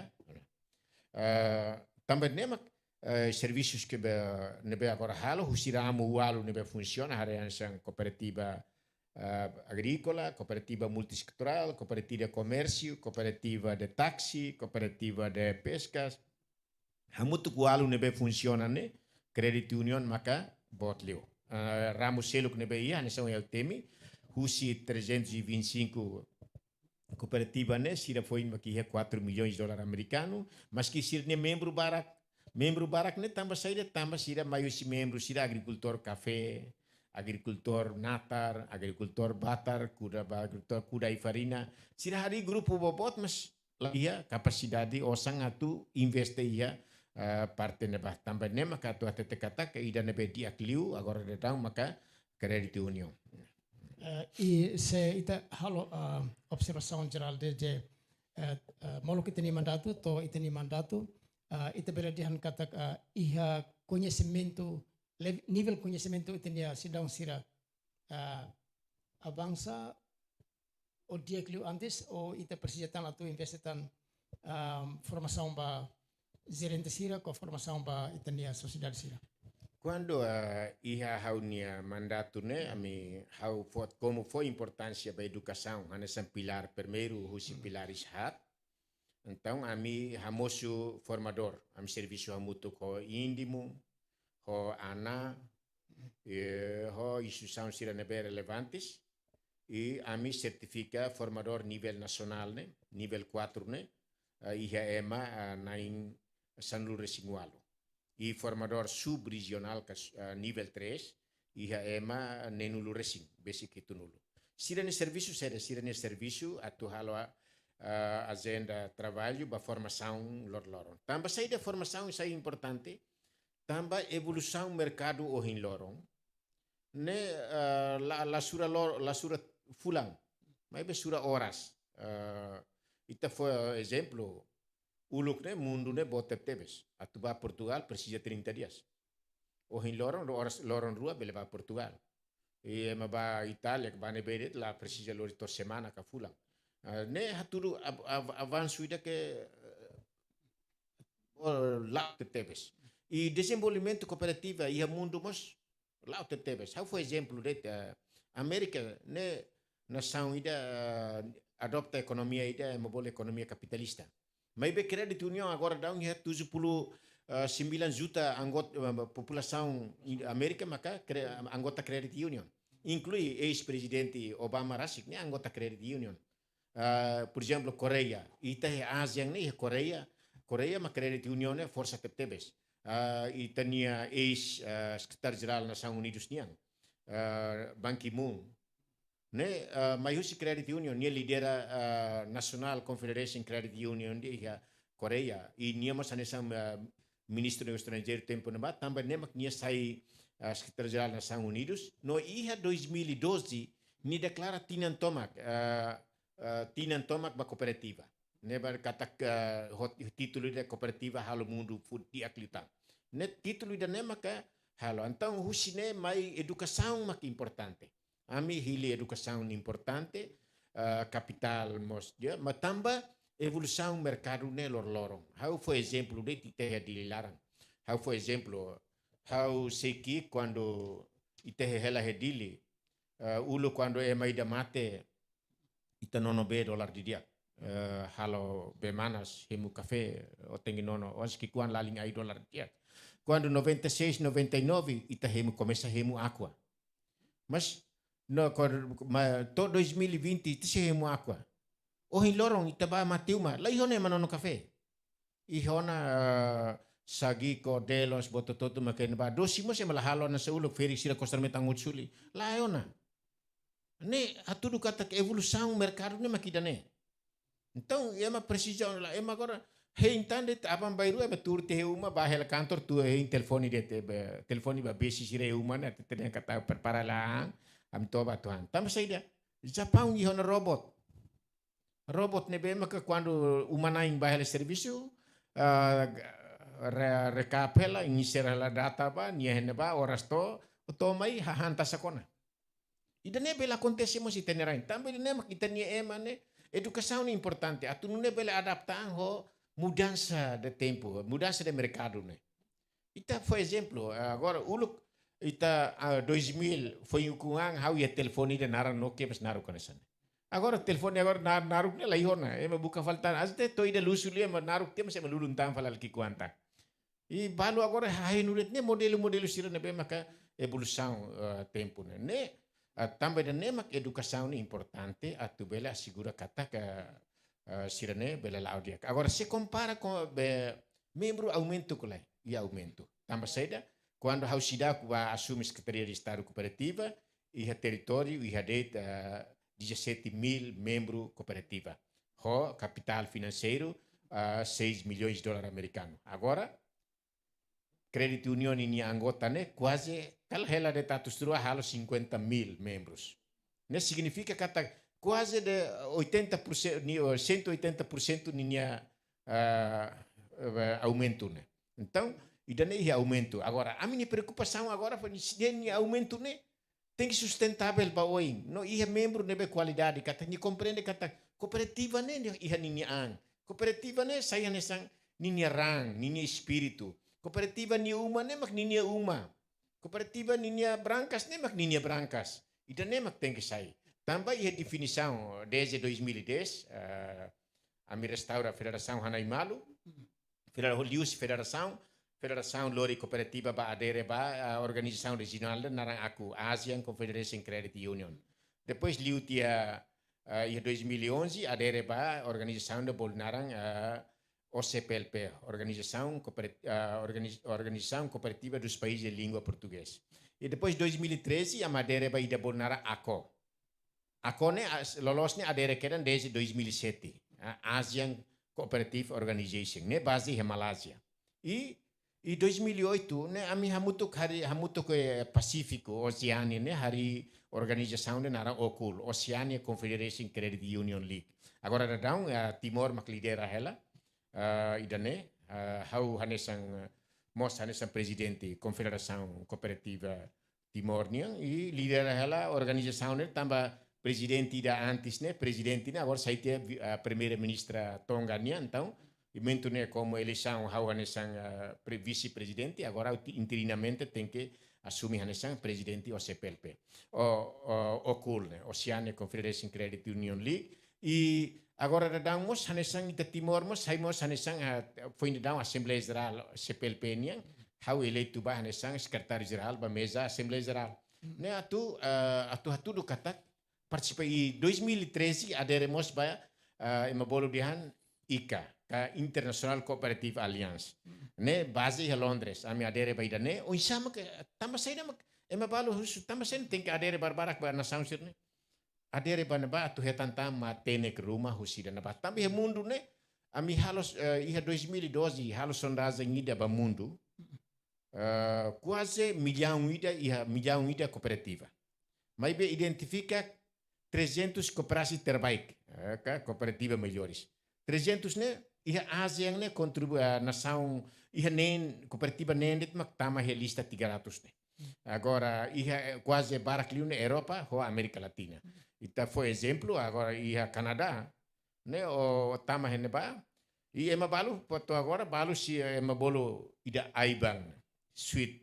Eh, tanba ne'e mak, eh, servisus ke be, ne'ebé agora halo, husi ramu ualu ne'ebé funsiona, haree hanesan kooperativa, eh, agríkola, kooperativa multisetoriál, kooperativa de komérsiu, kooperativa de táksi, kooperativa de peskas, hamutuk ualu ne'ebé funsiona ne'e, credit union maka boot liu. Eh, ramu seluk ne'ebé iha, hanesan ha'u temi, husi trezentos e vinte e cinco kooperativa ne'e, sira foin mak iha quatro milhões de dólar amerikanu, maski sira-nia membru barak, membru barak ne'e tanba saida, tanba sira mai husi membru sira agrikultór kafé, agrikultór natar, agrikultór batar, kuda ba agrikultór kuda i farina. Sira harii grupu boboot, mas la iha kapasidade osan atu investe iha, eh, parte ne'ebá. Tanba ne'e maka atu hatete katak ida ne'ebé di'ak liu, agora daudaun maka credit union. Eh, i se ita halo, ah, observasaun jerál desde, eh, eh, molok ita-nia mandatu, to'o ita-nia mandatu, ah, ita bele dehan katak, ah, iha koñesimentu, lev-, nivel koñesimentu ita-nia sidadaun sira, ah, avansa ou di'ak liu antes, ou ita presiza tan atu investe tan, ah, formasaun ba jerente sira, ka formasaun ba ita-nia sosiedade sira? Kuandu, ah, iha ha'u-nia mandatu ne'e, ami ha'u fó, komu fó importánsia ba edukasaun, hanesan pilár primeiru, husi pilár haat. Entaun, ami hamosu formadór, ami servisu hamutuk ho INDMU, ho ANA, eh, ho instituisaun sira ne'ebé relevantes, i ami sertifika formadór nivel nasionál ne'e, nivel quatro ne'e, eh, iha ema, eh, na'in sanulu-resin-ualu. I formadór sub-rejionál ka, eh, nivel três, iha ema neenulu-resin, besik hitunulu. Sira-nia servisu saida, sira-nia servisu atu halo, eh, ajenda traballu ba formasaun loroloron. Tanba saida formasaun sai importante, tanba evolusaun merkadu ohin loron ne'e, eh, la, la sura lo-, la sura fulan, maibé sura oras. Eh, ita fó ezemplu, uluk ne'e mundu ne'e boot tebetebes. Atu ba Portugal presiza trinta dias. Ohin loron, oras, loron rua bele ba Portugal. I ema ba Itália, ba ne'ebé de'it la presiza lori to'o semana ka fulan. Eh, ne'e hatudu av-, av-, avansu ida ke, eh, la'o tebetebes. I dezenvolvimentu kooperativa iha mundu mós la'o tebetebes. Ha'u fó ezemplu de'it, eh, Amérika ne'e nasaun ida, eh, adota ekonomia ida, ema bolu ekonomia kapitalista. Maibé credit union agora daudaun iha tujuh puluh sembilan juta anggota, eh, populasaun i-, Amérika maka kre-, anggota credit union. Inklui eis-prezidente Obama rasik ne'e anggota credit union. Ah, por ezemplu, Koreia. Ita iha ASEAN ne'e iha Koreia. Koreia mak credit union ne'e forsa tebetebes. Ah, ita-nia eis, ah, Sekretáriu Jerál Nasoins Unidas nian, ah, Ban Ki-moon. Ne'e, ah, mai husi credit union, nia lidera, ah, National Confederation Credit Union ida iha Koreia. I nia mós hanesan, ah, ministru estranjeiru tempu ne'ebá, tanba ne'e mak nia sai, ah, Sekretáriu Jerál Nasaun Unidus, no iha dois mil e doze, nia deklara tinan tomak, ah, ah, tinan tomak ba kooperativa. Ne'ebé katak, ah, ho títulu ida kooperativa halo mundu fut di aklitan. Ne'e títulu ida-ne'e maka halo. Entaun husi ne'e mai edukasaun mak importante. Ami hili edukasaun importante, ah, kapitál mós, ya, mas tanba evolusaun merkadu ne'e loroloron. Ha'u fó ezemplu de'it ita iha Dili laran. Ha'u fó ezemplu, ha'u sei ki'ik kuandu ita iha hela iha Dili, ah, uluk kuandu ema ida mate, ita nono bee dolar didi'ak. Eh, halo bee manas, hemu kafé, ou tenke nono, ou se ki'ikoan lalin ai dolar didi'ak. Kuandu noventa e seis, noventa e nove, ita hemu, komesa hemu Aqua. Mas, no, kuandu, ma, to'o dois mil e vinte, ita sei hemu Aqua. Ohin loron, ita bá mate uma, laiha ona ema nono kafé. Iha ona, eh, Sagico, Delos, buat hotu-hotu mak ne'ebá dosi mós ema la halo ona, se uluk ferik sira kostar metan utsuli. Laiha ona. Ne'e hatudu katak evolusaun merkadu ne'e mak ida-ne'e. Entaun, ema presiza ona, ema agora, hein tan de'it aban-bainrua ema tuur tiha iha uma, bá hela kantor, tuur hein telefone de'it, be, telefone ba besi sira iha uma ne'e, atu hatene katak prepara la, ami toba tuan. Tanba saida, Japaun iha ona robot. Robot ne'ebé maka kuandu uma-na'in bá hela servisu, ah, re-, rekap hela, insere hela data ba, nia iha ne'ebá, oras to'o, to'o mai, hahán tasak ona. Ida-ne'e bele akontese mós iha ita-nia rain. Tanba ida-ne'e mak ita-nia ema ne'e, edukasaun ne'e importante. Atu nune'e bele adapta an ho mudansa de tempu, mudansa de merkadu ne'e. Ita, por ezemplu, agora uluk ita, ah, dois mil, foin ukun an, ha'u iha telefone ida naran Nokia, mas naruk hanesan ne'e. Agora telefone agora na-, naruk ne'e laiha ona, ema buka fali tan. Até to'o ida lusu liu ema naruk tiha, mas ema lulun tan fali ki'ikoan tan. I balu agora hahenu de'it ne'e modelu-modelu sira ne'ebé maka evolusaun, eh, tempu ne'e. Ne'e, eh, tanba ida-ne'e mak edukasaun ne'e importante atu bele asegura katak, eh, sira-ne'e bele la'o di'ak. Agora, se kompara ho be membru aumentu ka lae, iha aumentu. Tanba saida, kuandu ha'u seidauk bá asume Sekretaria de Estadu Kooperativa, iha territóriu, iha de'it, eh, dezassete mil membru kooperativa. Ho kapitál finanseiru, ah, seis milhões dolar amerikanu. Agora, Credit Union ninia anggota ne'e kuaze, kala hela de'it atus rua halo cinquenta mil membrus. Ne'e signifika katak kuaze de oitenta por cento, ni, oh, cento e oitenta por cento ninia, ah, eh, aumentu ne'e. Entaun, ida-ne'e iha aumentu. Agora, ami-nia preokupasaun agora fó ni, se nia aumentu ne'e tenke sustentável ba oin. No iha membru ne'ebé kualidade, katak nia komprende katak kooperativa ne'e, ne'e iha ninia an. Kooperativa ne'e sai hanesan ninia raan, ninia espíritu. Kooperativa nia uma ne'e mak ninia uma. Kooperativa ninia brankas ne'e mak ninia brankas. Ida-ne'e mak tenke sai. Tanba iha definisaun, desde dois mil e dez, eh, ami restaura federasaun Hanai Malu. Federa-, liuhusi federasaun, federasaun lori kooperativa bá adere ba, ah, organizasaun rejionál ida naran ACU, Asian Confederation Credit Union. Depois liu tiha, ah, iha dois mil e onze, adere ba organizasaun ida bolu naran, ah, O C P L P, Organizasaun Cooperat-, ah, Organiz-, Organizasaun Cooperativa dos Países de Língua Portuguesa. I depois dois mil e treze, ami adere ba ida bolu naran ACO. ACO ne'e, as-, loloos ne'e adere kedan desde dois mil e sete, a Asian Cooperative Organization, ne'e baze iha Malázia. I, i dois mil e oito, ne'e ami hamutuk harii, hamutuk ho, eh, Pasífiku, Oseánia, ne'e harii organizasaun ne'e naran OCUL, Oceania Confederation Credit Union League. Agora daudaun, eh, Timor mak lidera hela, eh, ida-ne'e, eh, ha'u hanesan, eh, mós hanesan prezidente Konfederasaun Kooperativa Timor nian, i lidera hela organizasaun ne'e tanba prezidente ida antes ne'e, prezidente ne'e agora sai tiha vi-, ah, primeira-ministra Tonga nian, entaun, i momentu ne'e komu eleisaun ha'u hanesan, ah, pre-, vise-prezidente, agora ha'u ti-, interinamente tenke asume hanesan prezidente O C P L P. O, o, OCUL ne'e, Oceania Confederation Credit Union League, i agora daudaun mós hanesan ita Timor mós, sai mós hanesan, ah, foin daudaun Asembleia Jerál C P L P nian, ha'u eleitu ba hanesan sekretáriu jerál ba meza Asembleia Jerál. Ne'e atu, eh, atu hatudu katak partisipa iha dois mil e treze, adere mós ba, eh, ema bolu dehan ICA, ka International Cooperative Alliance. Ne'e baze iha Londres, ami adere ba ida-ne'e, oinsá mak, tanba saida mak, ema balu husu, tanba saida tenke adere barbarak ba nasaun sira-ne'e. Adere ba ne'ebá atu hetan tan matenek ruma husi ida-ne'ebá. Tanba iha mundu ne'e, ami halo, eh, iha dois mil e doze, halo sondajen ida ba mundu. eh, kuaze millaun ida iha, millaun ida kooperativa. Maibé identifika trezentus koperasi terbaik, eh, ka kooperativa melhores. Trezentus ne'e, iha ASEAN ne'e kontribu-, eh, nasaun, iha neen, kooperativa neen de'it mak tama iha lista tiga ratus ne'e. Agora, iha, eh, kuaze barak liu ne'e Europa ho Amérika Latina. Ita fó ezemplu, agora iha Kanadá, ne'e, ó tama iha ne'ebá, i ema balu, to'o agora, balu sei, eh, ema bolu ida IBAN, Swift.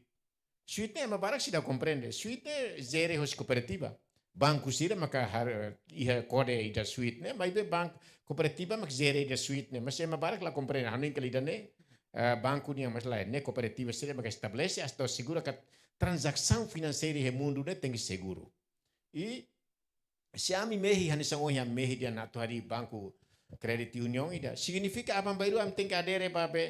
Swift ne'e ema barak seidauk komprende. Swift ne'e jere hosi kooperativa. Banku sira maka har-, iha kode ida Swift ne'e, maibé banku kooperativa mak jere ida Swift ne'e. Mas ema barak la komprende. Hanoin katak ida-ne'e, eh, banku nian, mas lae, ne'e kooperativa sira maka estabelese, atu asegura katak tranzasaun finanseira iha mundu ne'e tenke seguru. I se ami mehi, hanesan ohin ami mehi dehan atu harii banku credit union ida, signifika aban-bainrua ami tenke adere ba be,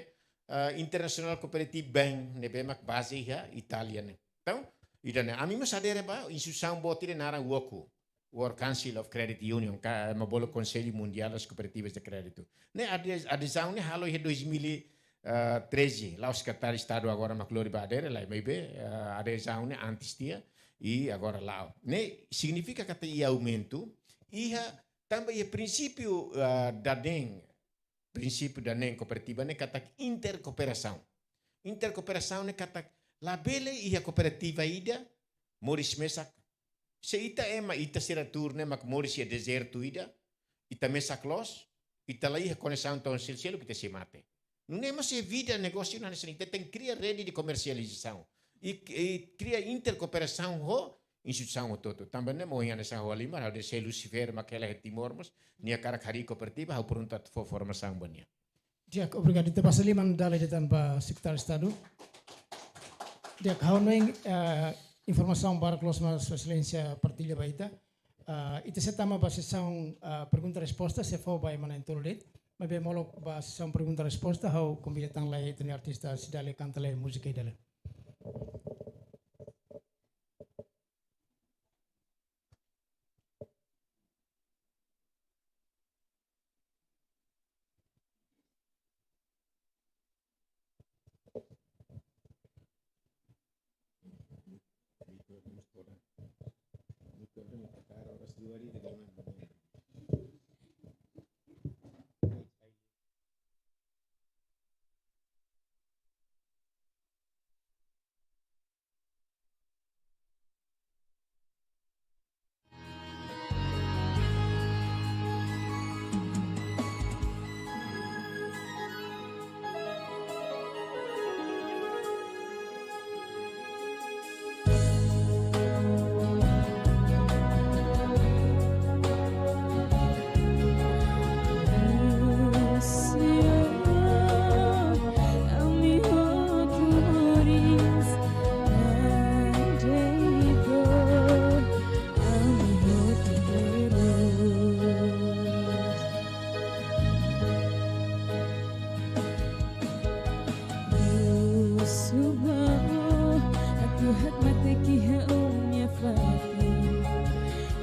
eh, International Cooperative Bank, ne'ebé mak baze iha Itália ne'e. Entaun, ida-ne'e ami mós adere ba instituisaun boot ida naran WOCU, World Council of Credit Union, ka ema bolu Conselho Mundial das Cooperativas de Crédito. Ne'e ade-, adezaun ne'e halo iha dois mil e treze, la'ós Sekretáriu Estadu agora mak lori ba adere, lae, maibé, eh, adezaun ne'e antes tiha, i agora la'o. Ne'e signifika katak iha aumentu, iha tanba iha prinsípiu, eh, ida-ne'e, prinsípiu ida-ne'e kooperativa ne'e katak interkooperasaun. Interkooperasaun ne'e katak labele iha kooperativa ida moris mesak. Se ita ema, ita sira tuur ne'e mak moris iha dezertu ida, ita mesak loos, ita la iha koneksaun ho seluk-seluk, ita sei mate. Nune'e mós iha vida negósiu hanesan ne'e, ita tenke kria rede de komersializasaun. I, i kria interkooperasaun ho instituisaun hotu-hotu. Tanba ne'e mak ohin hanesan ha'u halimar, ha'u dehan se Lucifer mak hela iha Timor mós, nia hakarak harii kooperativa, ha'u prontu atu fó formasaun ba nia. Di'ak, obrigadu. Ita basa liman dala ida tan ba Sekretáriu Estadu. Di'ak, ha'u hanoin, eh, informasaun barak loos mak Sua Exelénsia partilla ba ita. Eh, ita sei tama ba sesaun, eh, pergunta resposta, sei fó ba ema na'in-tolu de'it. Maibé molok ba sesaun pergunta resposta, ha'u konvida tan lai ita-nia artista Cidália kanta lai múzika ida lai. Suba, atu hakmatek iha ó-nia fatin.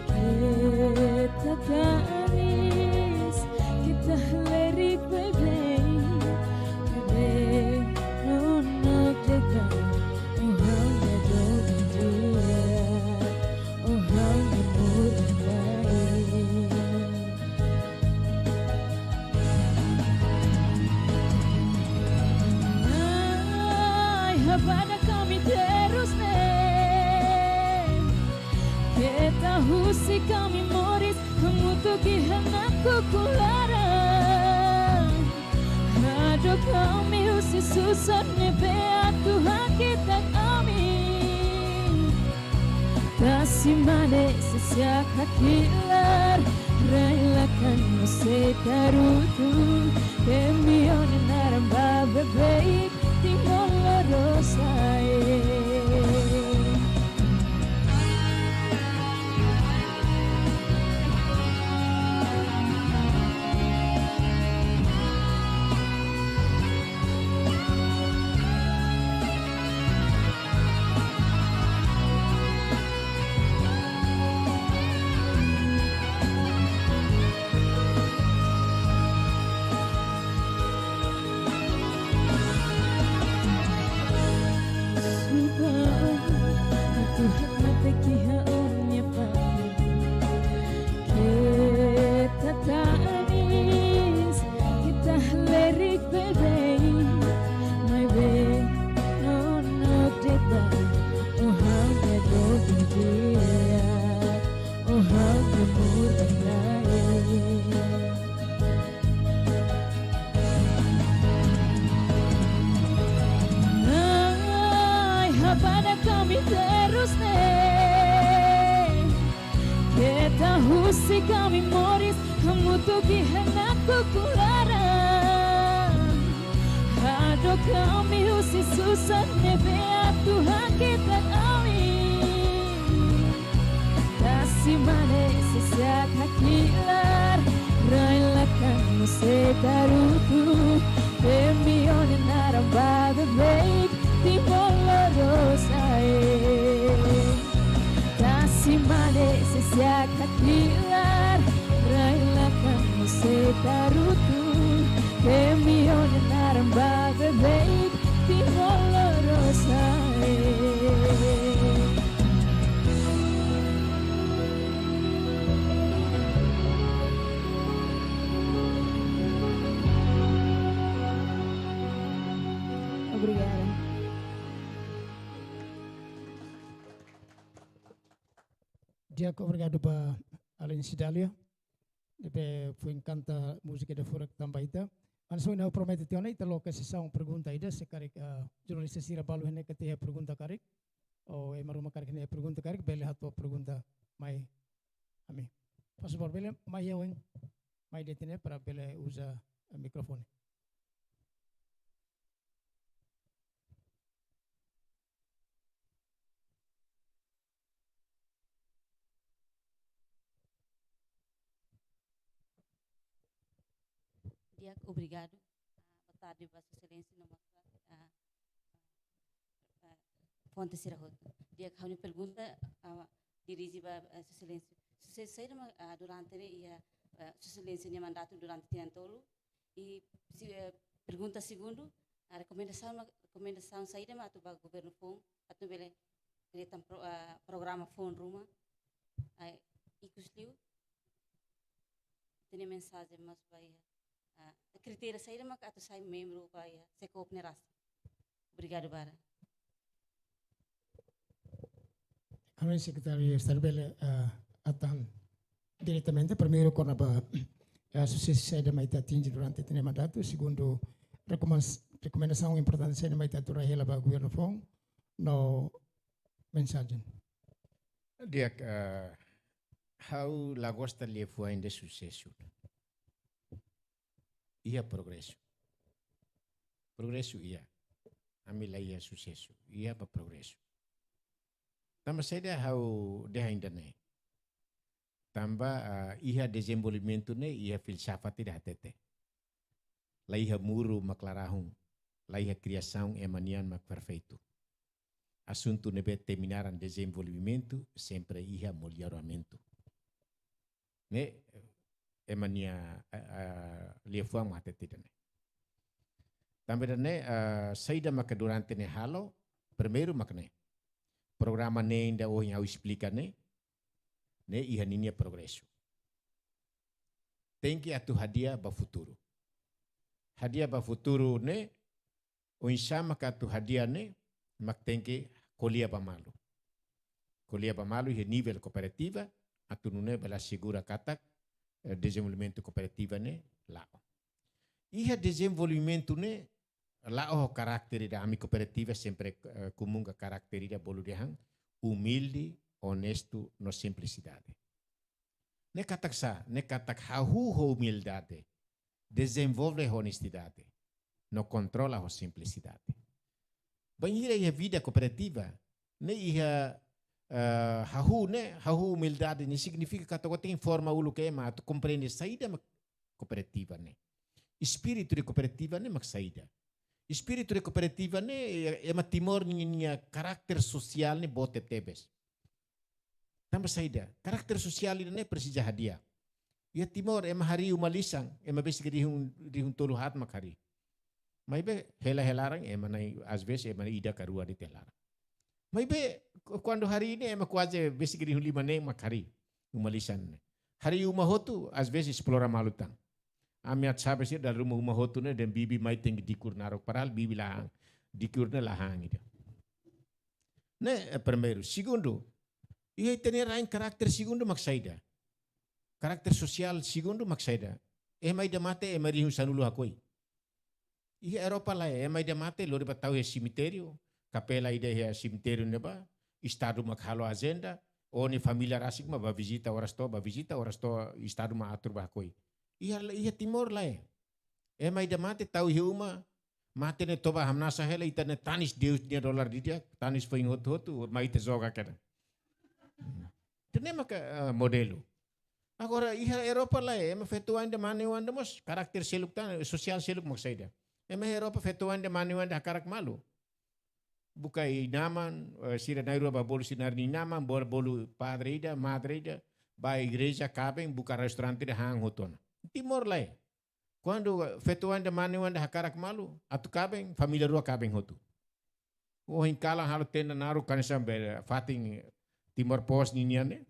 Keta tanis, keta halerik beibeik. Beibeik, nonook de'it, ó ha'u-nia doben di'ak, ó ha'u-nia morin-na'in. Na'i habadak ami terus ne'e. Keta husik ami moris hamutuk iha nakukun laran. Hadook ami husi susar ne'ebé atu hakitak ami. Tasi mane sesyak hakilar, rai-lakan no sei tarutu, temi ó-nia naran ba beibeik, Timor Lorosa'e. Amor, Na'i, hapana ami terus ne'e. Keta husik ami moris hamutuk iha nakukun laran. Hadook ami husi susar ne'ebé atu hakitar ami. Tasi mane sesat hakilar, rai-lakan no sei tarutu. Emi-nia naran ba beibeik, Timor Lorosa'e. Tasi mane sesat hakilar, rai-lakan no sei tarutu. Emi-nia naran ba beibeik, Timor Lorosa'e. Obrigada. Di'ak, obrigadu ba alin Cidália. Ne'ebé foin kanta múzika ida furak tan ba ita. Antes, ha'u promete tiha ona, ita loke sesaun pergunta ida, se karik, ah, jornalista sira balu iha ne'e karik iha pergunta karik, ou ema ruma karik iha ne'e pergunta karik, bele hato'o pergunta mai ami. Por favór, bele mai iha oin, mai de'it ne'e para bele uza, eh, mikrofone. Di'ak, obrigadu. Ah, boa tarde ba Sua Exelénsia no mós ba, ah, ah, fonte sira hotu. Di'ak, ha'u-nia pergunta, ah, dirije ba, ah, Sua Exelénsia. Sua Exelénsia, saida mak, ah, durante ne'e iha, ah, Sua Exelénsia nia mandatu durante tinan tolu. I se, eh, pergunta segundu, ah, rekomendasaun mak, rekomendasaun saida mak atu ba governu foun, atu bele kria tan pro-, ah, programa foun ruma. Ah, ikus liu, ita-nia mensajen mós ba iha, ah, kritéria saida mak atu sai membru ba iha SEKOOP nia rasik. Obrigadu barak. Ami Sekretáriu Estadu bele, eh, atan diretamente. Primeiru, kona-ba, eh, susesu saida mak ita atinje durante ita-nia mandatu. Segundu, rekomen-, rekomendasaun importante saida mak ita atu rai hela ba governu foun, no mensajen. Di'ak, eh, ha'u la gosta liafuan ida susesu. Iha progresu. Progresu iha. Ami la iha susesu. Iha ba progresu. Tanba saida ha'u dehan ida-ne'e? Tanba, ah, iha dezenvolvimentu ne'e, iha filsafat ida hatete: la iha muru mak la rahun, la iha kriasaun ema nian mak perfeitu. Asuntu ne'ebé temi naran dezenvolvimentu, sempre iha melloramentu. Ne'e, ema nia, eh, eh, liafuan mak hatete ida-ne'e. Tanba ida-ne'e, eh, saida maka durante ne'e halo, primeiru mak ne'e. Programa ne'e ida ohin ha'u esplika ne'e, ne'e iha ninia progresu. Tenke atu hadi'a ba futuru. Hadi'a ba futuru ne'e, oinsá maka atu hadi'a ne'e, mak tenke ko'alia ba malu. Ko'alia ba malu iha nivel kooperativa, atu nune'e bele asegura katak, eh, dezenvolvimentu kooperativa ne'e la'o. Iha dezenvolvimentu ne'e la'o ho karakter ida, ami kooperativa sempre, eh, komunga karakter ida bolu dehan umilde, onestu, no simplisidade. Ne'e katak sá, ne'e katak hahú ho umildade, dezenvolve ho onestidade, no kontrola ho simplisidade. Bainhira iha vida kooperativa, ne'e iha, eh, hahú ne'e, hahú umildade ne'e signifika katak ó tenke forma uluk ema atu komprende saida mak kooperativa ne'e. Espíritu de kooperativa ne'e mak saida. Espíritu de kooperativa ne'e, eh, ema Timor ninia, ninia karakter sosiál ne'e boot tebes. Tanba saida? Karakter sosiál ida-ne'e presiza hadi'a. Iha Timor, ema harii uma lisan, ema besik rihun, rihun tolu haat mak harii. Maibé hela iha laran, ema na'in, às vezes, ema ida ka rua de'it iha laran. Maibé, ku-, kuandu harii ne'e, ema kuaze besik rihun lima neen mak harii uma lisan ne'e. Harii uma hotu, às vezes, esplora malu tan. Ami atu sabe se dala ruma uma hotu ne'e dehan bibi mai tenke dikur naruk, padahal bibi la han. Dikur ne'e la han ida. Ne'e, eh, primeiru. Segundu, iha ita-nia rain karakter segundu mak saida? Karakter sosiál segundu mak saida? Ema ida mate, ema rihun sanulu hakoi. Iha Europa lae, ema ida mate lori ba tau iha semitériu, kapela ida iha semitériu ne'ebá, Estadu mak halo ajenda, ou nia família rasik mak bá vizita oras to'o, bá vizita oras to'o, Estadu mak atur bá hakoi. Iha, iha Timor lae. Ema ida mate tau iha uma, mate ne'e toba hamnasa hela, ita ne'e tanis Deus nia dolar didi'ak, tanis foin hotu-hotu, mai ita joga kedas. Ida-ne'e maka, eh, modelu. Agora, iha Europa lae, ema feto-oan ida mane-oan ida mós, karakter seluk tan, sosiál seluk mak saida? Ema Europa feto-oan ida mane-oan ida hakarak malu. Buka inan-aman, eh, sira na'in-rua bá bolu sira-nia inan-aman, bolu, bolu padre ida, madre ida, bá igreja kaben, buka restaurante ida han hotu ona. Timor lae. Kuandu feto-oan ida mane-oan ida hakarak malu, atu kaben, família rua kaben hotu. Ohin kalan halo tenda naruk hanesan be fatin Timor Post ninian ne'e.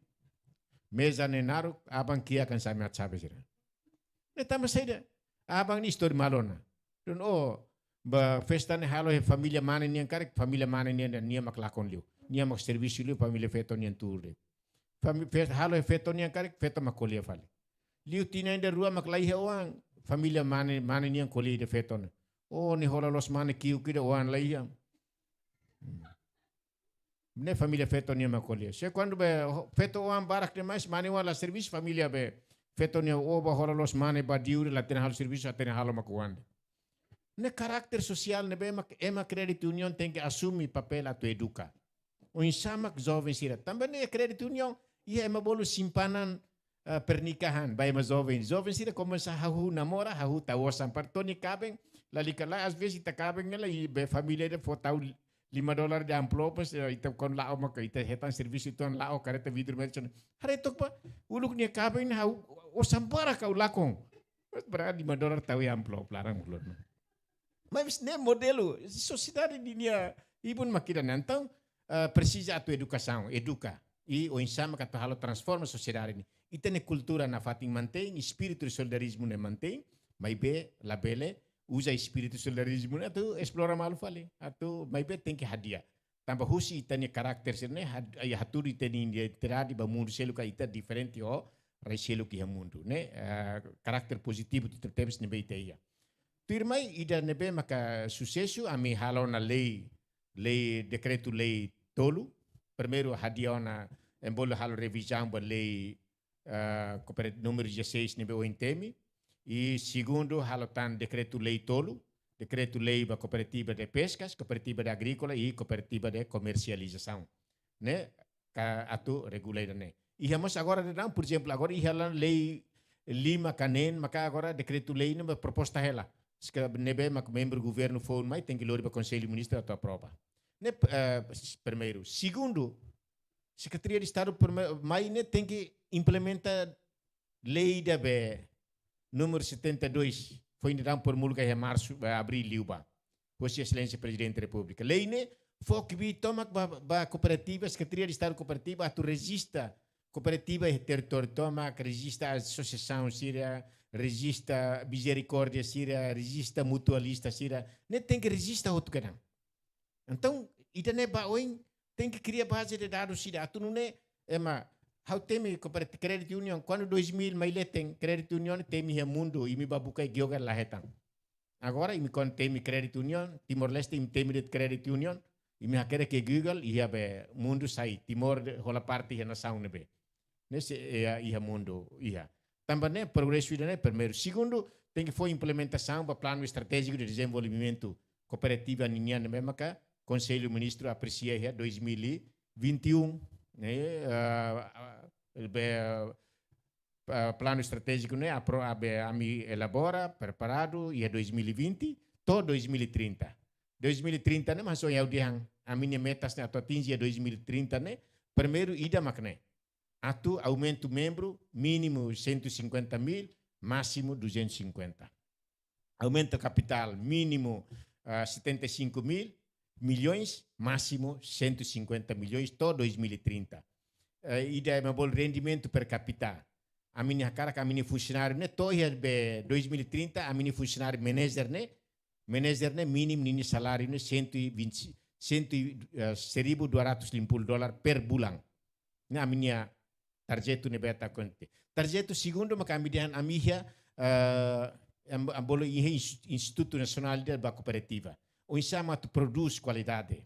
Meza ne'e naruk, aban kiak hanesan imi atu sabe sira. Ne'e tanba saida? Aban ne'e istori malu ona. Dehan, oh, ba festa ne'e halo iha família mane nian karik, família mane nian, nia mak lakon liu. Nia mak servisu liu, família feto nian tuur de'it. Fami-, festa halo iha feto nian karik, feto mak ko'alia fali. Liu tinan ida rua mak laiha oan, família mane, mane nian ko'alia ida feto ne'e. Oh, ne'e hola loos mane ki'ik ida, oan laiha. Hmm. Ne'e família feto nian mak ko'alia. Se kuandu be ho-, feto-oan barak demais, mane-oan la servisu, família be feto nian, oh, bá hola loos mane, bá di'ak, la hatene halo servisu, hatene halo mak oan de'it. Ne'e karakter sosiál ne'ebé mak ema Credit Union tenke asume papél atu eduka. Oinsá mak joven sira. Tanba ne'e Credit Union, iha ema bolu simpanan, eh, pernikahan, ba ema joven. Joven sira komesa hahú namora, hahú tau osan para to'o nia kaben, lalika lae, às vezes ita kaben ne'e lae, i be família ida fó tau lima dolar ida amplop, mas, eh, ita kuandu la'o maka ita hetan servisu ituan, la'o kareta vidru merchant. Haree took bá, uluk nia kaben ha'u osan barak ha'u lakon. Mas berarti lima dolar tau iha amplop, laran ulun. Mas ne'e modelu sosiedade ninia ibun mak ida-ne'e. Entaun, eh, presiza atu edukasaun, eduka. I oinsá mak atu halo transforma sosiedade ne'e. Ita-nia kultura nafatin mantein, espíritu de solidarizmu ne'e mantein, maibé labele uza espíritu solidarizmu ne'e atu esplora malu fali, atu maibé tenke hadi'a. Tanba husi ita-nia karakter sira-ne'e, had-, ai hatudu ita-nia identidade ba mundu seluk katak ita diferente ho rai seluk iha mundu, ne'e, eh, karakter pozitivu tebetebes ne'ebé ita iha. Tuirmai ida ne'ebé maka susesu, ami halo ona lei, lei, dekretu lei tolu. Primeiru, hadi'a ona, ema bolu halo revizaun ba lei, eh, koopera-, númeru dezasseis ne'ebé ohin temi. I segundu, halo tan dekretu lei tolu, dekretu lei ba kooperativa de peskas, kooperativa de agríkola i kooperativa de komersializasaun. Ne'e, ka atu regula ida-ne'e. Iha mós agora daudaun, por ezemplu, agora iha ona lei lima ka neen, maka agora dekretu lei ne'e ba proposta hela. Sika ne'ebé mak membru governu foun mai, tenke lori ba Konsellu Ministru atu aprova. Ne'e, eh, s-, primeiru. Segundu, Sekretaria de Estadu prime-, mai ne'e tenke implementa lei ida be númeru setenta e dois, foin daudaun promulga iha marsu, eh, abríl liubá. Husi Exelénsia Prezidente Repúblika. Lei ne'e fó kbiit tomak ba, ba kooperativa, Sekretaria de Estadu Kooperativa, atu rejista kooperativa iha territóriu tomak, rejista asosiasaun sira, rejista mizerikórdia sira, rejista mutualista sira. Ne'e tenke rejista hotu kedan. Entaun, ita-nia ba oin tenke kria baze de dadus sira atu nune'e, ema, ha'u temi kooperativa Credit Union, kuandu dois mil mai leten Credit Union temi iha mundu, imi ba buka iha Google la hetan. Agora, imi kuandu temi Credit Union, Timor-Leste, imi temi de'it Credit Union, imi hakerek iha Google, iha be mundu sai, Timor de-, hola parte iha nasaun ne'ebé. Ne'e sei iha, iha mundu, iha. Tanba ne'e progresu ida-ne'e primeiru. Segundu, tenke fó implementasaun ba planu estratéjiku de dezenvolvimentu kooperativa ninian ne'ebé maka Konsellu Ministru apresia iha dois mil e vinte e um, ne'e, ah, ah, be, ah, planu estratéjiku ne'e apro-, ah, be, ami elabora, preparadu iha dois mil e vinte to'o dois mil e trinta. Dois mil e trinta ne'e, mas ohin ha'u dehan, ami-nia metas ne'e atu atinje iha dois mil e trinta ne'e, primeiru ida mak ne'e. Atu aumentu membru mínimu cento e cinquenta mil, másimu duzentos e cinquenta. Aumenta kapitál mínimu, ah, setenta e cinco mil milhões, másimu cento e cinquenta milhões to'o dois mil e trinta. Eh, ida ema bolu rendimentu per capita. Ami-nia hakarak, ami-nia funsionáriu ne'e, to'o iha be dois mil e trinta, ami-nia funsionáriu manager ne'e, manager ne'e mínimu ninia saláriu ne'e cento e vinte, cento, eh, seribu dua ratus lima puluh dolar per bulan. Ne'e ami-nia Tarjetu ne'ebé atu akontese. Tarjetu segundu maka ami dehan ami iha, eh, em, em bolu iha ins-, Institutu Nasionál ida ba Kooperativa. Oinsá mak atu prodús kualidade.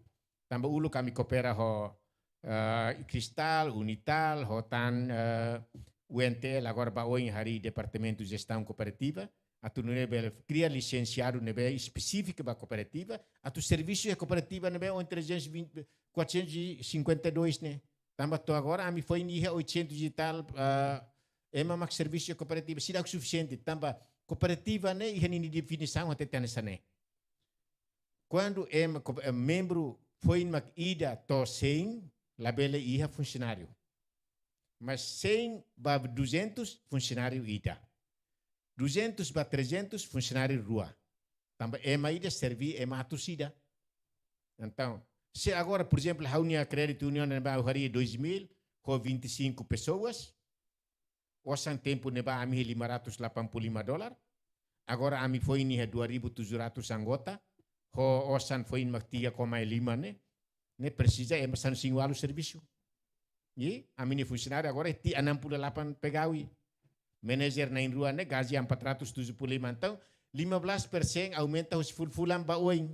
Tanba uluk ami koopera ho, eh, Cristal, Unital, ho tan, eh, U N T L, agora ba oin harii Departamentu Jestaun Kooperativa, atu nune'e bele kria lisensiadu ne'ebé espesífiku ba kooperativa, atu servisu iha kooperativa ne'ebé oin trezentos e vinte, quatrocentos e cinquenta e dois ne'e. Tanba to'o agora ami foin iha oitocentos e tal, eh, ema mak servisu iha kooperativa, seidauk sufisiente, tanba kooperativa ne'e iha ninia definisaun hateten hanesan ne'e. Kuandu ema ko-, eh, membru foin mak ida to'o cem, labele iha funsionáriu. Mas cem ba duzentos, funsionáriu ida. Duzentos ba trezentos, funsionáriu rua. Tanba ema ida serve ema atus ida. Entaun, se agora, por exemplo, ha'u-nia crédito união ne'ebá ha'u harii dois mil, ho vinte e cinco pessoas, osan tempu ne'ebá ami iha lima ratus delapan puluh lima dolar. Agora ami foin iha dua ribu tujuh ratus anggota. Ho osan foin mak tiga koma lima ne'e. Ne'e presiza ema sanulu-resin-ualu servisu. I ami-nia funsionáriu agora iha enam puluh delapan pegawai. Manajer na'in-rua ne'e gaji empat ratus tujuh puluh lima. Entaun, lima belas persen aumenta husi fulan-fulan ba oin.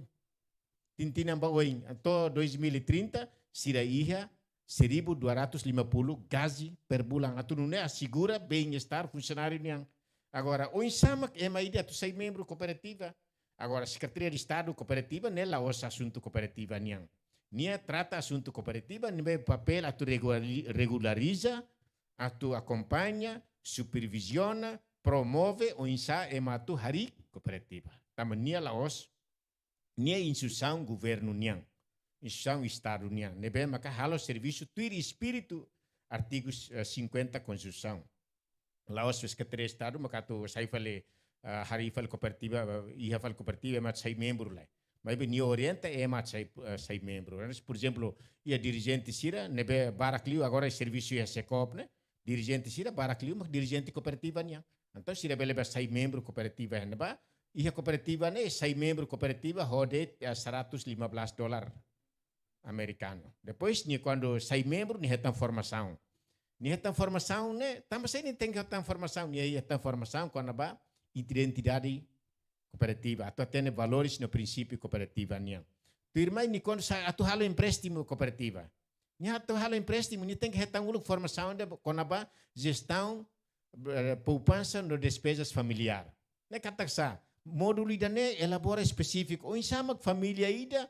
Tinan-tinan ba oin. To'o dois mil e trinta, sira iha seribu dua ratus lima puluh gaji per bulan. Atu nune'e asegura bem-estar funsionáriu nian. Agora, oinsá mak ema ida atu sai membru kooperativa. Agora, Sekretaria de Estadu Kooperativa, ne'e la'ós asuntu kooperativa nian. Nia trata asuntu kooperativa, nia papél atu regulari-, regulariza, atu akompaña, superviziona, promove, oinsá ema atu harii kooperativa. Tanba nia la'ós, nia instituisaun governu nian, instituisaun Estadu nian, ne'ebé maka halo servisu tuir espíritu artigu, eh, cinquenta Konstituisaun. La'ós Sekretaria de Estadu maka atu sai fali, eh, harii fali kooperativa, eh, iha fali kooperativa, ema sai membru lai. Maibé nia orienta ema sai, eh, sai membru. Mas, por ezemplu, iha dirijente sira ne'ebé barak liu agora servisu iha SEKOOP ne'e, dirijente sira barak liu mak dirijente kooperativa nian. Entaun sira bele ba sai membru kooperativa ne'ebá, iha kooperativa ne'e sai membru kooperativa ho de'it, eh, seratus lima belas dolar amerikanu. Depois, nia kuandu sai membru, nia hetan formasaun. Nia hetan formasaun ne'e, tanba sá nia tenke hetan formasaun, nia hetan formasaun kona-ba identidade kooperativa, atu hatene valores no prinsípiu kooperativa nian. Tuirmai nia kuandu sai atu halo empréstimu kooperativa. Nia atu halo empréstimu, nia tenke hetan uluk formasaun ida kona-ba jestaun, eh, poupansa no despezas familiár. Ne'e katak sá, módulu ida-ne'e elabora espesífiku. Oinsá mak família ida,